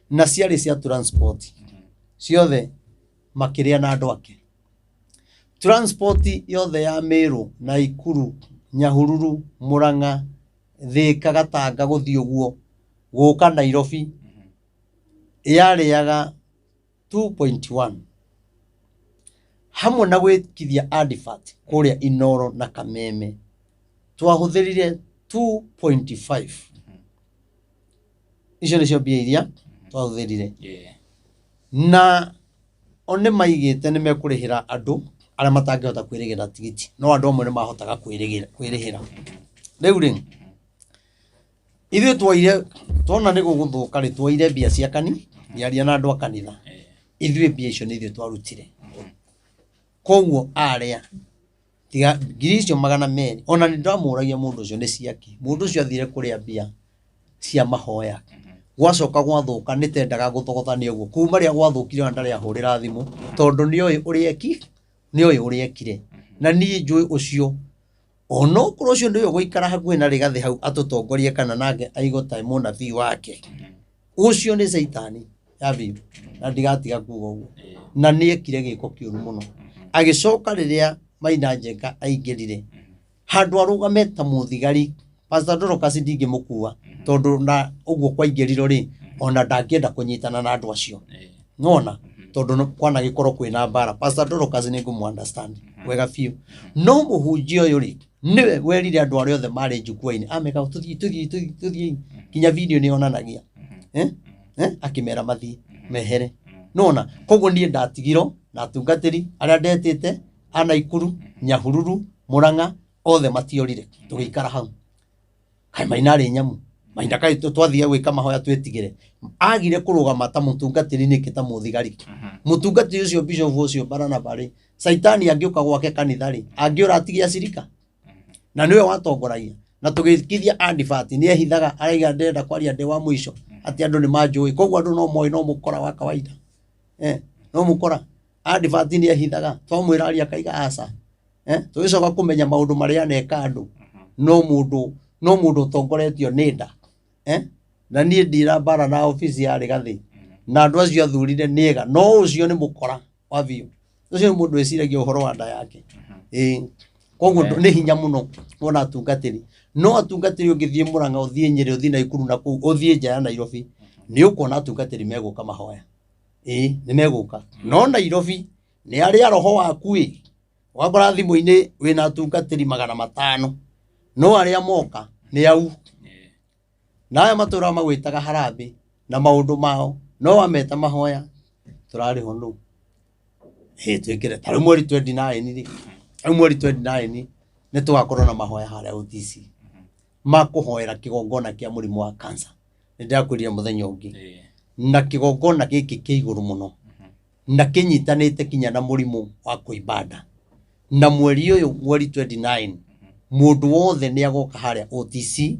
na ciarĩ cia transport ciothe, makĩrĩa na andũ ake. Transport yothe ya Meru, Naikuru, Nyahururu, Murang'a, Thika, Gatanga, gũthiĩ ũguo gũka Nairobi yarĩaga 2.1, hamwe na gwĩkithia advert kũrĩa Inoro na Kameme twahũthĩrire 2.5. Icio nĩcio mbia iria twahũthĩrire. Na o nĩ maigĩte nĩ mekũrĩhĩra andũ arĩa matangĩhota kwĩrĩhĩra tigiti, no andũ amwe nĩ mahotaga kwĩrĩhĩra. Rĩu rĩ, Ithuĩ twoire tuona nĩ gũgũthũka rĩ, twoire mbia cia kani, ngĩaria na andũ a kanitha. Ithuĩ mbia icio nĩ ithuĩ twarutire. Koguo arĩa tiga ngiri icio 200, ona nĩ ndamũragia mũndũ ũcio nĩ ciake. Mũndũ ũcio athire kũrĩa mbia cia mahoya. Gwacoka gwathũka nĩ tendaga gũthogothania ũguo. Kuma rĩrĩa gwathũkire ona ndarĩ ahũrĩra thimũ tondũ nĩoĩ ũrĩa eki, nĩoĩ ũrĩa ekire. Na niĩ njũĩ ũcio onokorwo ũcio nĩwe ũgũikara hakuhĩ na Rigathĩ hau atũtongorie kana nake aigwo ta mũnabii wake, ũcio nĩ caitani ya biũ na ndigatiga kuga ũguo. Na nĩ ekire gĩko kĩũru mũno. Agĩcoka rĩrĩa Maina Njenga aingĩrire handũ arũgame ta mũthigari, Pastor Dorcas ndingĩmũkua tondũ na ũguo kwaingĩrirwo rĩ, ona ndangĩenda kũnyitana na andũ acio. Nona tondũ kwanagĩkorwo kwĩna mbara. Pastor Dorcas nĩ ngũmũ understand wega biũ. No mũhunjia ũyũ rĩ, nĩwe werire andũ arĩa othe marĩ njukua-inĩ ameka tũthiĩ tũthiĩ tũthiĩ tũthiĩ, nginya video nĩ yonanagia akĩmera mathiĩ mehere. Nona koguo niĩ ndatigirwo na atungatĩri arĩa ndetĩte a Naikuru, Nyahururu, Murang'a, othe matiorire, tũgĩikara hau. Kaĩ Maina arĩ nyamu, Maina kaĩ twathiĩ gwĩka mahoya twĩtigĩre. Agire kũrũgama ta mũtungatĩri nĩkĩ ta mũthigari? Mũtungatĩri ũcio bishop ũcio Baranaba rĩ, caitani angĩũka gwake kanitha rĩ, angĩũra atige acirika? Na nĩwe watongoragia. Na tũgĩkithia advert nĩ ehithaga araiga ndĩrenda kwaria ndĩ wa mũico atĩ andũ nĩ manjũĩ, koguo andũ no moĩ no mũkora wa kawaida. No mũkora. Advert nĩ ehithaga, twamwĩra aria akaiga aca. Tũgĩcoka kũmenya maũndũ marĩa aneka andũ. No mũndũ ũtongoretio nĩ nda. Na niĩ ndira mbara na obici ya Rigathĩ. Na andũ acio athurire nĩ ega, no ũcio nĩ mũkora wa biũ. Ũcio nĩ mũndũ wĩciragia ũhoro wa nda yake. Koguo nĩ hinya mũno kuona atungatĩri. No atungatĩri ũngĩthiĩ Murang'a, ũthiĩ Nyĩrĩ, ũthiĩ Naikuru na kũu, ũthiĩ nja ya Nairobi, nĩ ũkuona atungatĩri megũka mahoya. Nĩ megũka. No Nairobi nĩ arĩa roho waku ĩ, wakora thimũ-inĩ wĩna atungatĩri 500, no arĩa moka nĩ au. Na aya matũraga magwĩtaga harambee na maũndũ mao, no wameta mahoya tũrarĩhwo nũ? Twĩkĩre ta rĩu mweri 29 rĩ, rĩu mweri 29 nĩ tũgakorwo na mahoya harĩa OTC ma kũhoera kĩgongona kĩa mũrimũ wa cancer. Nĩ ndĩrakwĩrire mũthenya ũngĩ. Na kĩgongona gĩkĩ kĩ igũrũ mũno na kĩnyitanĩte kinya na mũrimũ wa kũimba nda. Na mweri ũyũ mweri 29 mũndũ wothe nĩ agoka harĩa OTC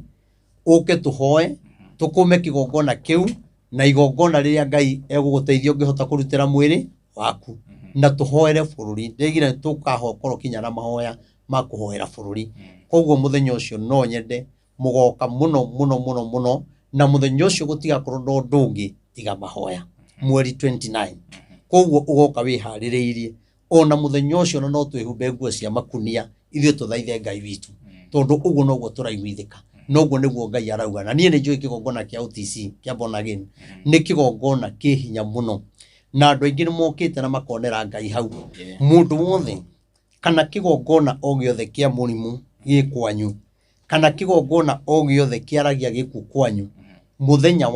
ũke tũhoe tũkũme kĩgongona kĩu na igongona rĩrĩa Ngai egũgũteithia ũngĩhota kũrutĩra mwĩrĩ waku na tũhoere bũrũri. Ndĩgire tũkahokorwo kinya na mahoya ma kũhoera bũrũri. Koguo mũthenya ũcio no nyende mũgoka mũno mũno mũno mũno, na mũthenya ũcio gũtigakorwo na ũndũ ũngĩ tiga mahoya mweri 29. Koguo ũgoka wĩharĩrĩirie ona mũthenya ũcio no twĩhumbe nguo cia makunia ithuĩ tũthaithe Ngai witũ, tondũ ũguo noguo tũraiguithĩka, noguo nĩguo Ngai arauga. Na niĩ nĩ njũĩ kĩgongona kĩa OTC kĩa Born Again nĩ kĩgongona kĩ hinya mũno, na andũ aingĩ nĩ mokĩte na makonera Ngai hau. Mũndũ wothe kana kĩgongona o gĩothe kĩa mũrimũ gĩ kwanyu, kana kĩgongona o gĩothe kĩaragia gĩkuũ kwanyu, mũthenya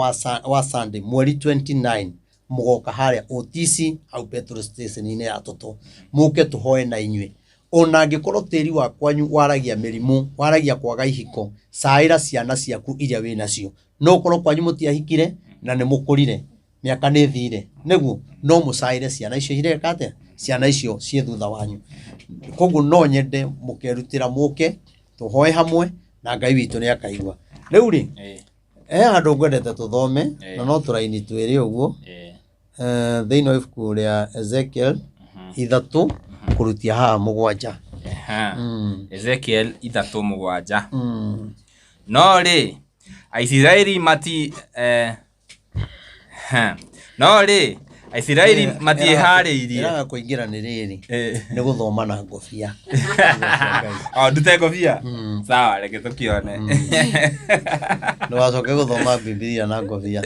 wa Sunday mweri 29 mũgoka harĩa OTC hau petrol station-inĩ ya Toto, mũke tũhoe na inyuĩ. Ona angĩkorwo tĩri wa kwanyu waragia mĩrimũ, waragia kwaga ihiko, caĩra ciana ciaku iria wĩ nacio. No ũkorwo kwanyu mũtiahikire na nĩ mũkũrire, mĩaka nĩ ĩthire, nĩguo no mũcaĩre ciana icio ireka atĩa, ciana icio ciĩ thutha wanyu. Koguo no nyende mũkerutĩra mũke tũhoe hamwe na Ngai witũ nĩ akaigua. Rĩu rĩ, he handũ ngwendete tũthome na no tũraini twĩrĩ ũguo. Thĩinĩ wa ibuku rĩa Ezekiel 3 kũrutia haha 7. Ezekiel 3:7. No rĩ, Aisiraeli mati, no rĩ, Aisiraeli matiĩharĩirie. Ĩraga kũingĩra nĩ rĩrĩ, nĩ gũthoma na ngobia. O, ndute ngobia? Sawa, reke tũkĩone. Ndũgacoke gũthoma Bibilia na ngobia.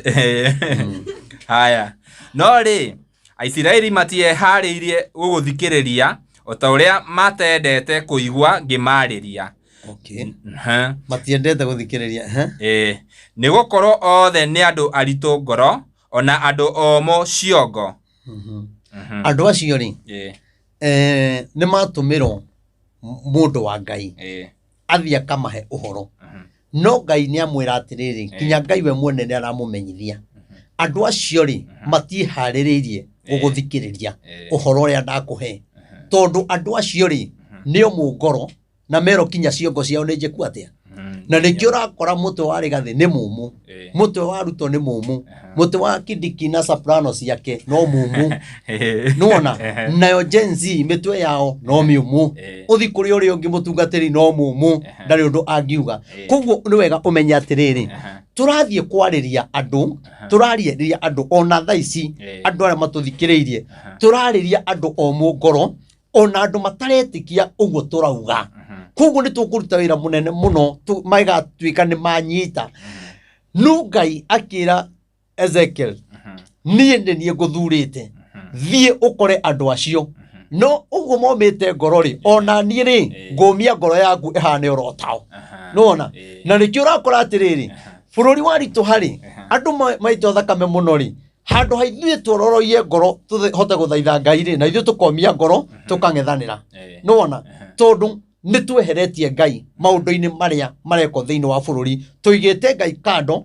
Haya. No rĩ, Aisiraeli matieharĩirie gũgũthikĩrĩria o ta ũrĩa matendete kũigua ngĩmaarĩria. Matiendete gũthikĩrĩria, he? Nĩ gũkorwo othe nĩ andũ aritũ ngoro, ona andũ omũ ciongo. Andũ acio rĩ, nĩ matũmĩrwo mũndũ wa Ngai athiĩ akamahe ũhoro. No Ngai nĩ amwĩra atĩrĩrĩ, kinya Ngai we mwene nĩ aramũmenyithia andũ acio rĩ matiĩharĩrĩirie gũgũthikĩrĩria ũhoro ũrĩa ndakũhe, tondũ andũ acio rĩ nĩ omũ ngoro na mero kinya ciongo ciao nĩ njĩku atĩa. Na nĩkĩo ũrakora mũtwe wa Rigathĩ nĩ mũmũ, mũtwe wa Ruto nĩ mũmũ, mũtwe wa Kindiki na Soprano ciake no mũmũ, nĩwona nayo Gen Z mĩtwe yao no mĩũmũ, ũthi kũrĩ ũrĩa ũngĩ mũtungatĩri no mũmũ, ndarĩ ũndũ angiuga. Koguo nĩ wega ũmenye atĩrĩrĩ, tũrathiĩ kwarĩria andũ, tũrarĩria andũ ona thaa ici, andũ arĩa matũthikĩrĩirie, tũrarĩria andũ omũ ngoro, ona andũ mataretĩkia ũguo tũrauga. Koguo nĩ tũkũruta wĩra mũnene mũno magatuĩka nĩ manyita. No Ngai akĩra Ezekiel, niĩ nĩ niĩ ngũthurĩte, thiĩ ũkore andũ acio. No ũguo momĩte ngoro rĩ, ona niĩ rĩ ngũmia ngoro yaku ĩhane oro tao, nĩwona. Na nĩkĩo ũrakora atĩrĩrĩ, bũrũri wa ritũha rĩ, andũ maitwo thakame mũno rĩ, handũ ha ithuĩ twororoie ngoro tũhote gũthaitha Ngai rĩ, na ithuĩ tũkomia ngoro tũkang'ethanĩra, nĩwona, tondũ nĩ tweheretie Ngai maũndũ-inĩ marĩa marekwo thĩinĩ wa bũrũri, tũigĩte Ngai kando,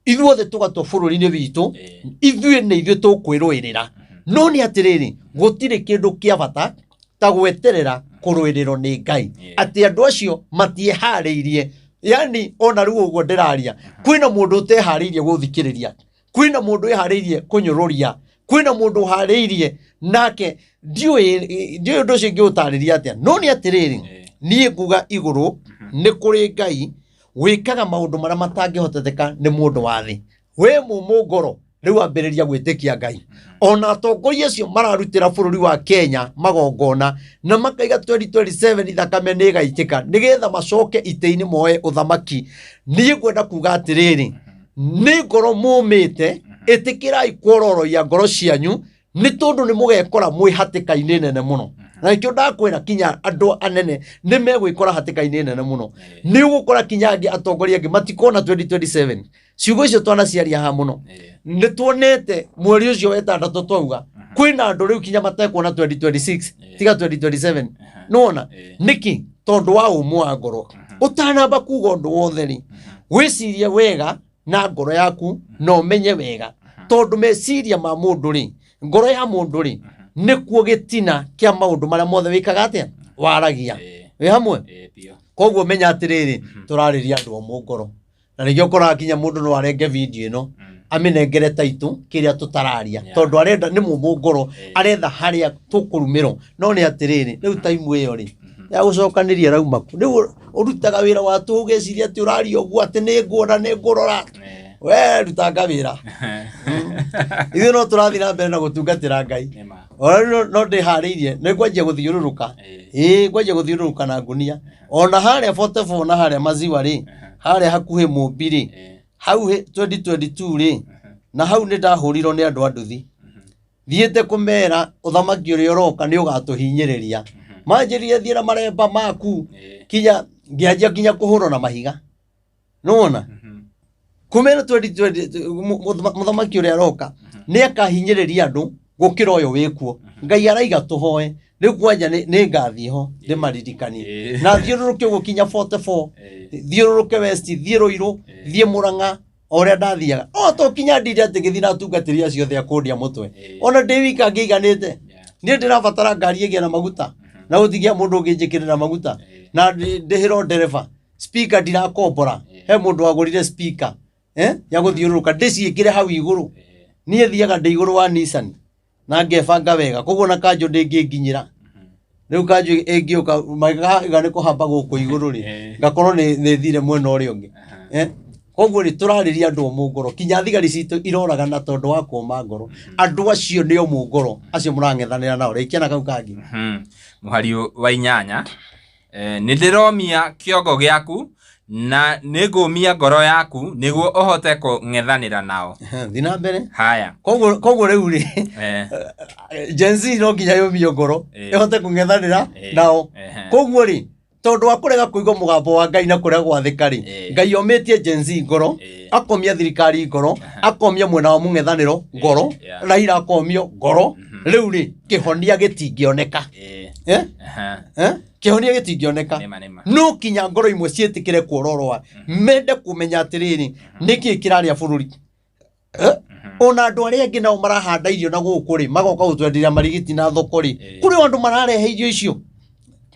ithuothe tũgatua bũrũri-inĩ witũ, ithuĩ nĩ ithuĩ tũkwĩrũĩrĩra. No nĩ atĩrĩrĩ, gũtirĩ kĩndũ kĩa bata ta gweterera kũrũĩrĩrwo nĩ Ngai, atĩ andũ acio matiĩharĩirie. Yani ona rĩu ũguo ndĩraria, kwĩna mũndũ ũteharĩirie gũthikĩrĩria, kwĩna mũndũ wĩharĩirie kũnyũrũria, kwĩna mũndũ ũharĩirie nake ndiũĩ ũndũ ũcio ingĩũtarĩria atĩa. No nĩ atĩrĩrĩ, niĩ nguga igũrũ nĩ kũrĩ Ngai wĩkaga maũndũ marĩa matangĩhoteteka nĩ mũndũ wa thĩ. We mũmũ ngoro rĩu ambĩrĩria gwĩtĩkia Ngai. Ona atongoria acio mararutĩra bũrũri wa Kenya magongona na makaiga 2027 thakame nĩ ĩgaitĩka nĩgetha macoke itĩ-inĩ moe ũthamaki, niĩ ngwenda kuga atĩrĩrĩ, nĩ ngoro mũmĩte, ĩtĩkĩrai kwororoia ngoro cianyu, nĩ tondũ nĩ mũgekora mwĩ hatĩka-inĩ nene mũno. Na nĩkĩo ndakwĩra kinya andũ anene nĩ megwĩkora hatĩka-inĩ nene mũno. Nĩ ũgũkora kinya angĩ atongoria angĩ matikona 2027. Ciugo icio twanaciaria haha mũno, nĩ tuonete mweri ũcio wa ĩtandatũ twauga kwĩna andũ rĩu kinya matekuona 2026 tiga 2027, nĩwona nĩkĩ? Tondũ wa ũmũ wa ngoro. Ũtanamba kuga ũndũ wothe rĩ, wĩcirie wega na ngoro yaku na ũmenye wega, tondũ meciria ma mũndũ rĩ, ngoro ya mũndũ rĩ, nĩkuo gĩtina kĩa maũndũ marĩa mothe wĩkaga atĩa, waragia. Wĩ hamwe? Koguo menya atĩrĩrĩ, tũrarĩria andũ omũ ngoro, na nĩkĩo ũkoraga kinya mũndũ no arenge video ĩno amĩnengere taitũ kĩrĩa tũtararia, tondũ arenda nĩ mũmũ ngoro, aretha harĩa tũkũrumĩrwo. No nĩ atĩrĩrĩ, rĩu taimu ĩyo rĩ ya gũcokanĩria rauma kũ? Rĩu ũrutaga wĩra wa tũhũ ũgeciria atĩ ũraria ũguo atĩ nĩ nguona nĩ ngũrora, we rutanga wĩra. Ithuĩ no tũrathiĩ na mbere na gũtungatĩra Ngai. Ona rĩu no ndĩharĩirie nĩ ngwanjia gũthiũrũrũka, ĩĩ ngwanjia gũthiũrũrũka na ngunia ona harĩa 44 na harĩa maziwa rĩ, harĩa hakuhĩ Mũmbi rĩ, hau 2022 rĩ, na hau nĩ ndahũrirwo nĩ andũ a nduthi thiĩte kũmera ũthamaki ũrĩa ũroka nĩ ũgatũhinyĩrĩria. Manjĩrire thiĩ na maremba maku, kinya ngĩanjia kinya kũhũrwo na mahiga, nĩwona kumera 2020 mũthamaki ũrĩa aroka nĩ akahinyĩrĩria andũ gũkĩra ũyũ wĩkuo. Ngai araiga tũhoe rĩu kwanja nĩ ngathiĩ ho ndĩmaririkanie na thiũrũrũke ũguo kinya 44, thiũrũrũke West, thiĩ Rũirũ, thiĩ Mũrang'a, o ũrĩa ndathiaga o to kinya ndinde atĩ ngĩthiĩ na atungatĩri acio othe a kũndia mũtwe, ona ndĩ wika ngĩiganĩte. Niĩ ndĩrabatara ngari ĩgĩe na maguta na gũtigĩa mũndũ ũngĩnjĩkĩrĩra maguta na ndĩhĩrwo ndereba. Speaker ndirakombora, he mũndũ wagũrire speaker ya gũthiũrũrũka ndĩciĩkĩre hau igũrũ. Niĩ thiaga ndĩ igũrũ wa Nissan na ngebanga wega, koguo na kanjũ ndĩngĩnginyĩra. Rĩu kanjũ ĩngĩũka maiga nĩ kũhamba gũkũ igũrũ rĩ, ngakorwo nĩ thire mwena ũrĩa ũngĩ. Koguo rĩ, tũrarĩria andũ omũ ngoro, kinya thigari citũ iroragana tondũ wa kũma ngoro. Andũ acio nĩ omũ ngoro, acio mũrang'ethanĩra nao. Rĩkia na kau kangĩ. Mũhari wa 8, nĩ ndĩromia kĩongo gĩaku na nĩ ngũmia ngoro yaku nĩguo ũhote kũng'ethanĩra nao. Thiĩ na mbere. Haya. Koguo rĩu rĩ, Gen Z no nginya yũmio ngoro ĩhote kũng'ethanĩra nao. Koguo rĩ, tondũ wa kũrega kũigua mũgambo wa Ngai na kũrega gwathĩka rĩ, Ngai omĩtie Gen Z ngoro, akomia thirikari ngoro, akomia mwena wa mũng'ethanĩro ngoro, Raila akomio ngoro. Rĩu rĩ, kĩhonia gĩtingĩoneka. Kĩhonia gĩtingĩoneka. Nĩma nĩma. No kinya ngoro imwe ciĩtĩkĩre kuororoa, mende kũmenya atĩrĩrĩ, nĩkĩ kĩrarĩa bũrũri. Eh? Ona andũ arĩa angĩ nao marahanda irio na gũkũ rĩ, magoka gũtwenderia marigiti na thoko rĩ, kũrĩ o andũ mararehe irio icio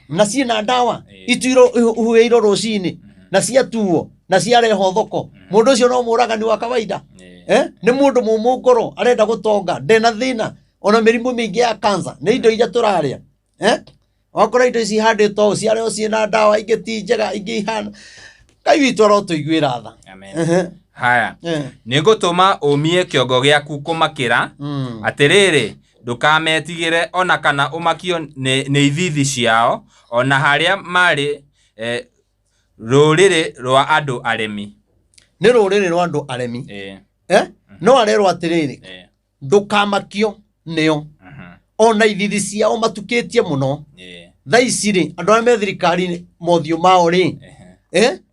na ciĩna ndawa, ituirwo ihuhĩirwo rũcinĩ na ciatuo na ciarehwo thoko. Mũndũ ũcio no mũragani wa kawaida. Eh? Nĩ mũndũ mũmũ ngoro, arenda gũtonga, ndena thĩna. Ona mĩrimũ mĩingĩ ya cancer nĩ indo iria tũrarĩa. Eh? Wakora indo ici ihandĩtwo ũũ, ciarehwo ciĩna ndawa, ingĩ ti njega, ingĩ ihana. Ngai witũ arotũiguĩra tha. Amen. Ehe. Haya. Eh. Nĩngũtũma ũmie kĩongo gĩaku kũmakĩra. Atĩrĩrĩ, ndũkametigĩre o na kana ũmakio nĩ nĩ ithiithi ciao, o na harĩa marĩ rũrĩrĩ rwa andũ aremi. Nĩ rũrĩrĩ rwa andũ aremi. Eh? No arerwo atĩrĩrĩ, ndũkamakio nĩo, ona ithithi ciao matukĩtie mũno. Thaa ici rĩ, andũ arĩa me thirikari mothiũ mao rĩ,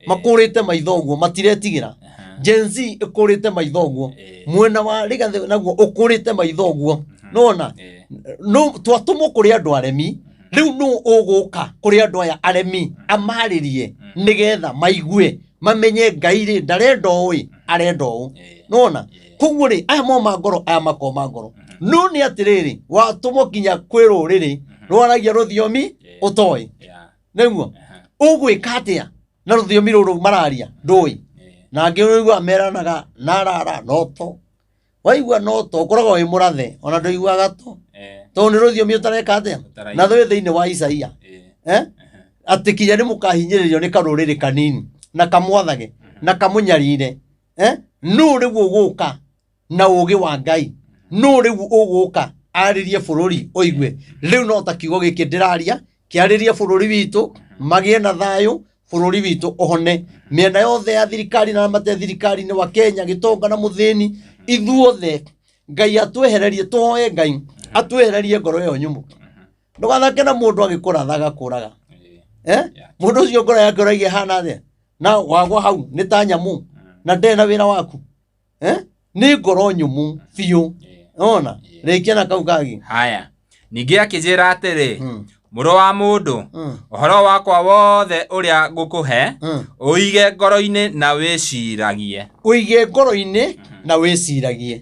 makũrĩte maitho ũguo, matiretigĩra. Gen Z ĩkũrĩte maitho ũguo, mwena wa Rigathĩ naguo ũkũrĩte maitho ũguo. Nĩwona? No twatũmwo kũrĩ andũ aremi. Rĩu nũ ũgũka kũrĩ andũ aya aremi amarĩrie nĩgetha maigue, mamenye Ngai rĩ ndarenda ũũ ĩ, arenda ũũ. Nĩwona? Koguo rĩ, aya moma ngoro, aya makoma ngoro. No nĩ atĩrĩrĩ, watũmwo nginya kwĩ rũrĩrĩ rwaragia rũthiomi ũtoĩ. Nĩguo? Ũgwĩka atĩa na rũthiomi rũrũ mararia ndũĩ? Na angĩ ũiguaga meranaga narara noto. Waigua noto ũkoragwo wĩ mũrathe, ona ndũiguaga to. Tondũ nĩ rũthiomi ũtareka atĩa? Na rwĩ thĩinĩ wa Isaia. Atĩ kinya nĩ mũkahinyĩrĩrio nĩ karũrĩrĩ kanini na kamwathage na kamũnyarire. Nũ rĩu ũgũka na ũgĩ wa Ngai? Nũ rĩu ũgũka arĩrie bũrũri ũigue? Rĩu no ta kiugo gĩkĩ ndĩraria kĩarĩrie bũrũri witũ, magĩe na thayũ, bũrũri witũ ũhone. Mĩena yothe ya thirikari na mate thirikari-inĩ wa Kenya, gĩtonga na mũthĩni, ithuothe Ngai atwehererie, tũhoe Ngai atwehererie ngoro ĩyo nyũmũ. Ndũgathake na mũndũ agĩkũratha agakũraga. Mũndũ ũcio ngoro yake ũraiga ĩhana atĩa? Na wagwa hau nĩ ta nyamũ na ndarĩ na wĩra waku. Nĩ ngoro nyũmũ biũ. Ona rĩkia na kau kangĩ. Haya. Ningĩ akĩnjĩra atĩrĩ, mũrũ wa mũndũ, ũhoro wakwa wothe ũrĩa ngũkũhe, ũige ngoro-inĩ na wĩciragie. Ũige ngoro-inĩ na wĩciragie.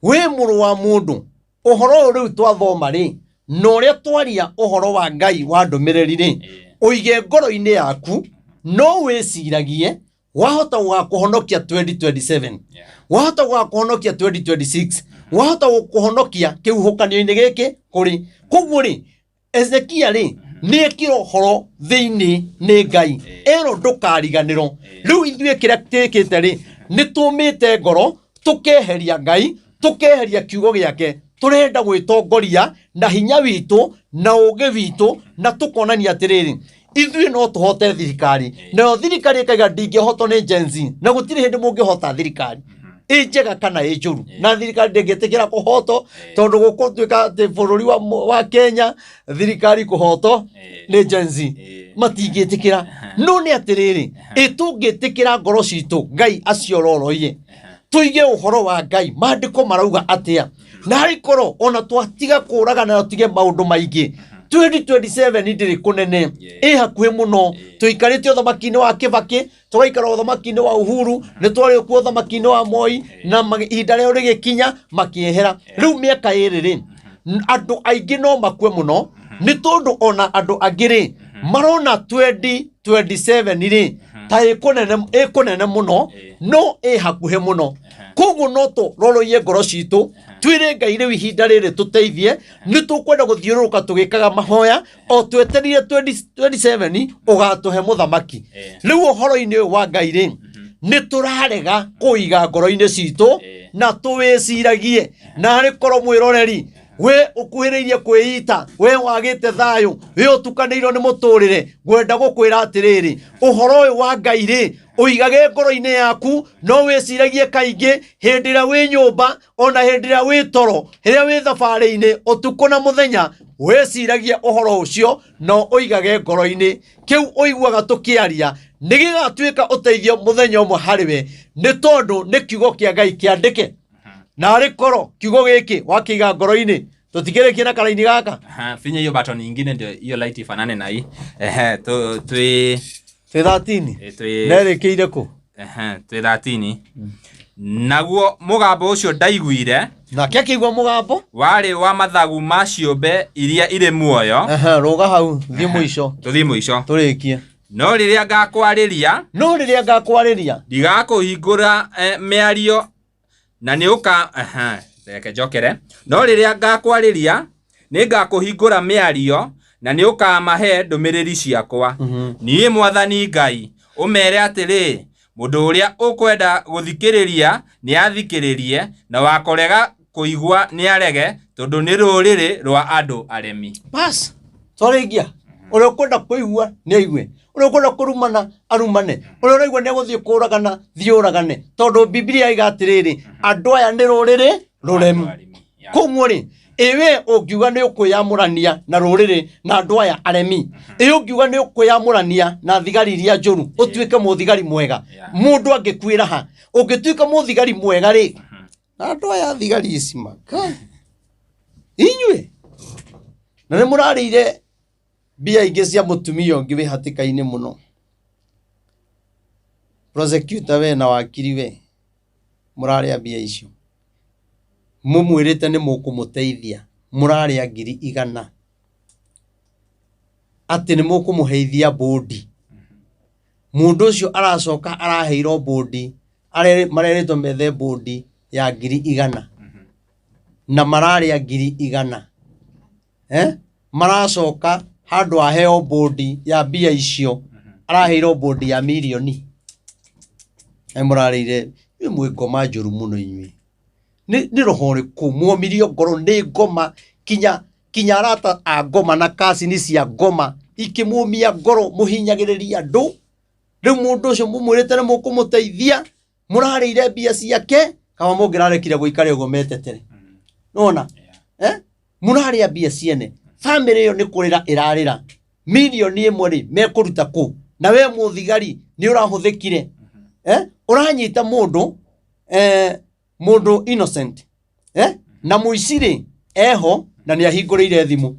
Wĩ mũrũ wa mũndũ, ũhoro ũyũ rĩu twathoma rĩ, na ũrĩa twaria ũhoro wa Ngai wa ndũmĩrĩri rĩ, ũige ngoro-inĩ yaku, no wĩciragie, wahota gũgakũhonokia 2027, wahota gũgakũhonokia 2026, wahota gũkũhonokia kĩhuhũkanio-inĩ gĩkĩ kũrĩ. Koguo rĩ, Ezekia rĩ, nĩ ekĩra ũhoro thĩinĩ nĩ Ngai, erwo ndũkariganĩrwo. Rĩu ithuĩ kĩrĩa twĩkĩte rĩ, nĩ tũmĩte ngoro, tũkeheria Ngai, tũkeheria kiugo gĩake, tũrenda gwĩtongoria na hinya witũ na ũgĩ witũ, na tũkonania atĩrĩrĩ, ithuĩ no tũhote thirikari. Nayo thirikari ĩkaiga ndingĩhotwo nĩ Gen Z, na gũtirĩ hĩndĩ mũngĩhota thirikari ĩ njega kana ĩ njũru, na thirikari ndĩngĩtĩkĩra kũhotwo, tondũ gũkũtuĩka atĩ bũrũri wa Kenya thirikari kũhotwo nĩ Gen Z, matingĩtĩkĩra. No nĩ atĩrĩrĩ, ĩ tũngĩtĩkĩra ngoro citũ Ngai aciororoie, tũige ũhoro wa Ngai, maandĩko marauga atĩa? Na harĩ korwo ona twatiga kũragana na tũtige maũndũ maingĩ, 2027 ndĩrĩ kũnene, ĩ hakuhĩ mũno. Tũikarĩte ũthamaki-inĩ wa Kĩbakĩ, tũgaikara ũthamaki-inĩ wa Uhuru, nĩ twarĩ kuo ũthamaki-inĩ wa Moi, na ihinda rĩao rĩgĩkinya makĩehera. Rĩu mĩaka ĩrĩ rĩ, andũ aingĩ no makue mũno, nĩ tondũ ona andũ angĩ rĩ, marona 2027 rĩ, ta ĩkũnene mũno, no ĩ hakuhĩ mũno. Koguo no tũroroie ngoro citũ, twĩre Ngai rĩu ihinda rĩrĩ tũteithie, nĩ tũkwenda gũthiũrũrũka tũgĩkaga mahoya, o twetereire 2027 ũgatũhe mũthamaki. Rĩu ũhoro-inĩ ũyũ wa Ngai rĩ, nĩ tũrarega kũiga ngoro-inĩ citũ na tũwĩciragie. Na arĩ korwo mwĩroreri, we ũkuhĩrĩirie kwĩita, we wagĩte thayũ, we ũtukanĩirwo nĩ mũtũrĩre, ngwenda gũkwĩra atĩrĩrĩ, ũhoro ũyũ wa Ngai rĩ, ũigage ngoro-inĩ yaku, no wĩciragie kaingĩ hĩndĩ ĩrĩa wĩ nyũmba, ona hĩndĩ ĩrĩa wĩ toro, rĩrĩa wĩ thabarĩ-inĩ, ũtukũ na mũthenya, wĩciragie ũhoro ũcio na ũigage ngoro-inĩ. Kĩu ũiguaga tũkĩaria nĩ gĩgatuĩka ũteithio mũthenya ũmwe harĩ we, nĩ tondũ nĩ kiugo kĩa Ngai kĩandĩke. Na arĩ korwo kiugo gĩkĩ wakĩiga ngoro-inĩ, Tũtikĩrĩkie na karaini gaka. Aha, finya hiyo button nyingine ndio hiyo light ifanane na hii. Ehe, tu twi Twĩ 13. eh, twi Nerĩkĩire kũ? Ehe, twĩ 13. Naguo mũgambo ũcio ndaiguire Nake akĩigua mũgambo. Warĩ wa mathagu ma ciũmbe iria irĩ muoyo. Ehe, rũga hau, thiĩ mũico. Tũthiĩ mũico. Tũrĩkie. No rĩrĩa ngakwarĩria, No rĩrĩa ngakwarĩria, ndigakũhingũra mĩario na nĩ ũka ehe, reke njokere. No rĩrĩa ngakwarĩria, nĩ ngakũhingũra mĩario na nĩ ũkamahe ndũmĩrĩri ciakwa. Niĩ Mwathani Ngai, ũmeere atĩrĩ, mũndũ ũrĩa ũkwenda gũthikĩrĩria nĩ athikĩrĩrie, na wa kũrega kũigua nĩ arege, tondũ nĩ rũrĩrĩ rwa andũ aremi. Bas, twarĩkia. Ũrĩa ũkwenda kũigua nĩ aigue, ũrĩa ũkwenda kũrumana arumane, ũrĩa ũraigua nĩ egũthiĩ kũragana thiĩ ũragane, tondũ Bibilia iga atĩrĩrĩ, andũ aya nĩ rũrĩrĩ rũremu. Andũ aremi. Yeah. Koguo rĩ, ĩwe ũngiuga nĩ ũkwĩyamũrania na rũrĩrĩ na andũ aya aremi, ĩ ũngiuga nĩ ũkwĩyamũrania na thigari iria njũru, ũtuĩke mũthigari mwega. Yeah. Mũndũ angĩkuĩra ha, ũngĩtuĩka mũthigari mwega rĩ, na andũ aya thigari ici maka inyuĩ na nĩ mũrarĩire mbia ingĩ cia mũtumia ũngĩ wĩ hatĩka-inĩ mũno. Prosecutor we na wakiri we mũrarĩa mbia icio, mũmwĩrĩte nĩ mũkũmũteithia, mũrarĩa 100,000 atĩ nĩ mũkũmũheithia bũndi. Mũndũ ũcio aracoka araheirwo bũndi, marerĩtwo methe bũndi ya 100,000 na mararĩa 100,000. Maracoka handũ aheo bũndi ya mbia icio, araheirwo bũndi ya mirioni. Mũrarĩire, inyuĩ mwĩ ngoma njũru mũno inyuĩ. Nĩ roho ũrĩkũ mwomirio ngoro nĩ ngoma, kinya arata a ngoma na kacini cia ngoma ikĩmũmia ngoro, mũhinyagĩrĩria andũ. Rĩu mũndũ ũcio mũmwĩrĩte nĩ mũkũmũteithia, mũrarĩire mbia ciake, kama mũngĩrarekire gũikare ũguo metetere. Nĩwona? Mũrarĩa mbia ciene. Famĩlĩ ĩyo nĩ kũrĩra ĩrarĩra. 1 million rĩ, mekũruta kũ? Na we mũthigari nĩ ũrahũthĩkire. Ũranyita mũndũ innocent. Na mũici rĩ, eho na nĩ ahingũrĩire thimũ.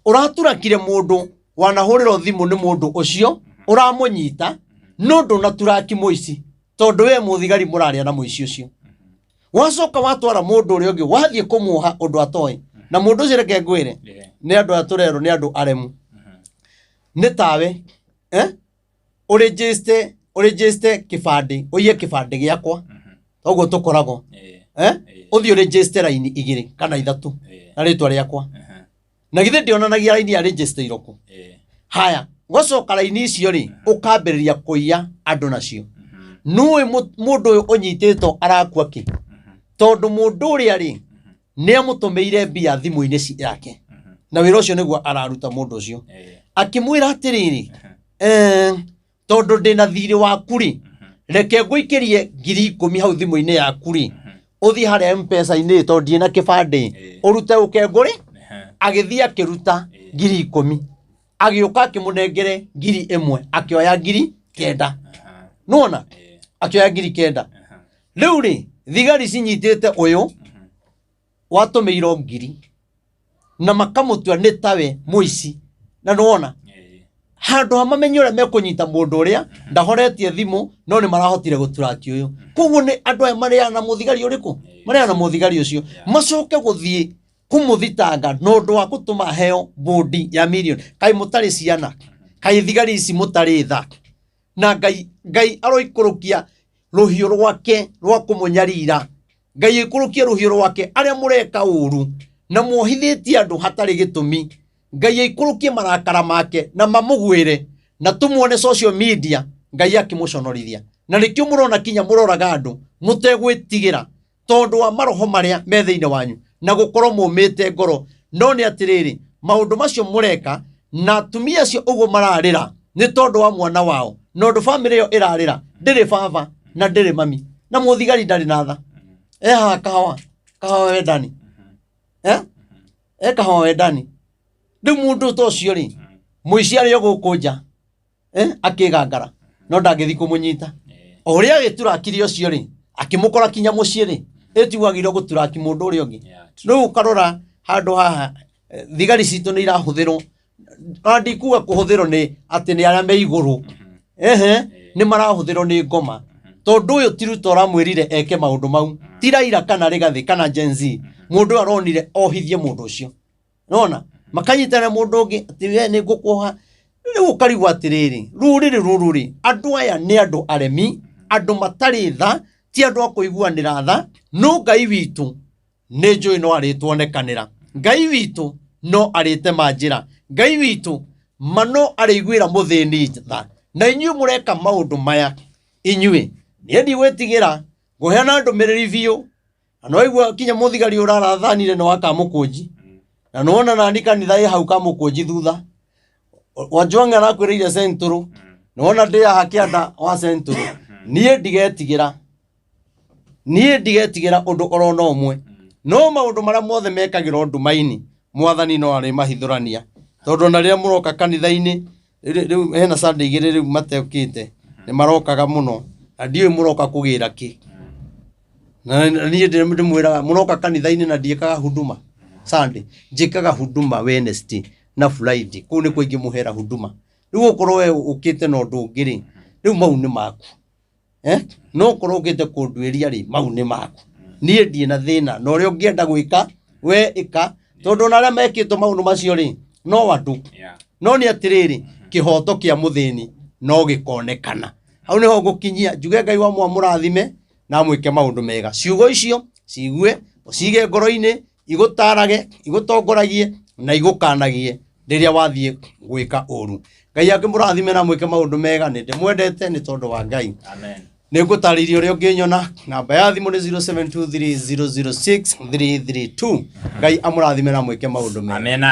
Ũraturakire mũndũ wanahũrĩrwo thimũ nĩ mũndũ ũcio, ũramũnyita, no ndũnaturaki mũici, tondũ we mũthigari mũrarĩa na mũici ũcio. Wacoka watwara mũndũ ũrĩa ũngĩ, wathiĩ kũmuoha ũndũ atoĩ. Na mũndũ ũcio reke ngwĩre, nĩ andũ aya tũrerwo nĩ andũ aremu. Nĩ tawe, Ũrĩnjĩste kĩbandĩ, ũiye kĩbandĩ gĩakwa. Toguo tũkoragwo. Ũthiĩ ũrĩnjĩste raini 2 kana 3 na rĩtwa rĩakwa. Na githĩ ndĩonanagia raini ya register kũ? Haya, gwacoka raini icio rĩ, ũkambĩrĩria kũiya andũ nacio. Nũĩ mũndũ ũyũ ũnyitĩtwo arakua kĩ? Tondũ mũndũ ũrĩa rĩ, nĩ amũtũmĩire mbia thimũ-inĩ yake. Na wĩra ũcio nĩguo araruta mũndũ ũcio. Akĩmwĩra atĩrĩrĩ, tondũ ndĩna thirĩ waku rĩ, reke ngũikĩrie 10,000 hau thimũ-inĩ yaku rĩ, ũthiĩ harĩa M-Pesa-inĩ tondũ ndirĩ na kĩbandĩ, ũrute ũkengũ rĩ, agĩthiĩ akĩruta 10,000. Agĩũka akĩmũnengere 1,000, akĩoya 9,000. Nĩwona? Akĩoya 9,000. Rĩu rĩ, thigari cinyitĩte ũyũ watũmĩirwo 1,000 na makamũtua nĩ tawe mũici. Na nĩwona? Handũ ha mamenye ũrĩa mekũnyita mũndũ ũrĩa ndahoretie thimũ, no nĩ marahotire gũturaki ũyũ. Koguo nĩ andũ aya marĩaga na mũthigari ũrĩkũ? Marĩaga na mũthigari ũcio. Macoke gũthiĩ kũmũthitanga na ũndũ wa gũtũma heo bũndi ya mirioni. Kaĩ mũtarĩ ciana? Kaĩ thigari ici mũtarĩ tha? Na Ngai aroikũrũkia rũhiũ rwake rwa kũmũnyarira. Ngai aikũrũkie rũhiũ rwake arĩa mũreka ũru na muohithĩtie andũ hatarĩ gĩtũmi. Ngai aikũrũkie marakara make na mamũgwĩre na tũmuone social media Ngai akĩmũconorithia. Na nĩkĩo mũrona kinya mũroraga andũ mũtegwĩtigĩra tondũ wa maroho marĩa me thĩinĩ wanyu na gũkorwo mũmĩte ngoro. No nĩ atĩrĩrĩ, maũndũ macio mũreka na atumia acio ũguo mararĩra nĩ tondũ wa mwana wao, na ũndũ bamĩrĩ ĩyo ĩrarĩra ndĩrĩ baba na ndĩrĩ mami, na mũthigari ndarĩ na tha. E haha kahawa, kahawa wendani. E kahawa wendani. Rĩu mũndũ ta ũcio rĩ, mũici arĩ o gũkũ nja, akĩgangara, no ndangĩthiĩ kũmũnyita. O ũrĩa agĩturakire ũcio rĩ, akĩmũkora kinya mũciĩ rĩ, ĩtiguagĩrwo gũturaki mũndũ ũrĩa ũngĩ. Rĩu ũkarora Handũ haha thigari citũ nĩ irahũthĩrwo, na ndikuga kũhũthĩrwo nĩ atĩ nĩ arĩa me igũrũ, ehe, nĩ marahũthĩrwo nĩ ngoma, tondũ ũyũ ti Ruto ũramwĩrire eke maũndũ mau, ti Raila kana Rigathĩ kana Gen Z. Mũndũ ũyũ aronire ohithie mũndũ ũcio, nona makanyitana mũndũ ũngĩ atĩ we nĩ ngũkuoha. Rĩu ũkarigwo atĩrĩrĩ, rũrĩrĩ rũrũ rĩ, andũ aya nĩ andũ aremi, andũ matarĩ tha, ti andũ a kũiguanĩra tha. No Ngai witũ nĩ njũĩ no arĩtuonekanĩra, Ngai witũ no arĩtema njĩra, Ngai witũ ma no arĩiguĩra mũthĩni tha. Na inyuĩ mũreka maũndũ maya, inyuĩ niĩ ndigwĩtigĩra, ngũheana ndũmĩrĩri biũ. Na nĩwaigua kinya mũthigari ũrarathanire nĩ wa Kamũkũnji, na nĩwona nani kanitha ĩ hau Kamũkũnji thutha Wajwang arakwĩrĩire Central, nĩwona ndĩ haha kĩanda wa Central. Niĩ ndigetigĩra, niĩ ndigetigĩra ũndũ oro na ũmwe, no maũndũ marĩa mothe mekagĩrwo nduma-inĩ, Mwathani no arĩmahithũrania, tondũ ona rĩrĩa mũroka kanitha-inĩ rĩu hena Sunday igĩrĩ rĩu matekĩte, nĩ marokaga mũno, na ndiũĩ mũroka kũgĩra kĩ. Na niĩ ndĩmwĩraga mũroka kanitha-inĩ na ndiĩkaga huduma Sunday, njĩkaga huduma Wednesday na Friday, kũu nĩkuo ingĩmũhera huduma. Rĩu okorwo we ũkĩte na ũndũ ũngĩ rĩ, rĩu mau nĩ maku, eh? No ũkorwo ũkĩte kũnduĩria rĩ, mau nĩ maku, niĩ ndirĩ na thĩna na ũrĩa ũngĩenda gwĩka we ĩka, tondũ ona arĩa mekĩtwo maũndũ macio rĩ, no andũ. No nĩ atĩrĩrĩ, kĩhoto kĩa mũthĩni no gĩkonekana. Hau nĩho ngũkinyia, njuge Ngai wa mũrathime na mwĩke maũndũ mega. Ciugo icio ciigue, ũcige ngoro-inĩ, igũtarage, igũtongoragie na igũkanagie rĩrĩa wathiĩ gwĩka ũru. Ngai akĩmũrathime na mwĩke maũndũ mega. Nĩ ndĩmwendete nĩ tondũ wa Ngai. Amen. Nĩ ngũtarĩirie ũrĩa ũngĩnyona. Namba ya thimũ nĩ 0723006332. Ngai amũrathime na mwĩke maũndũ mega. Amena.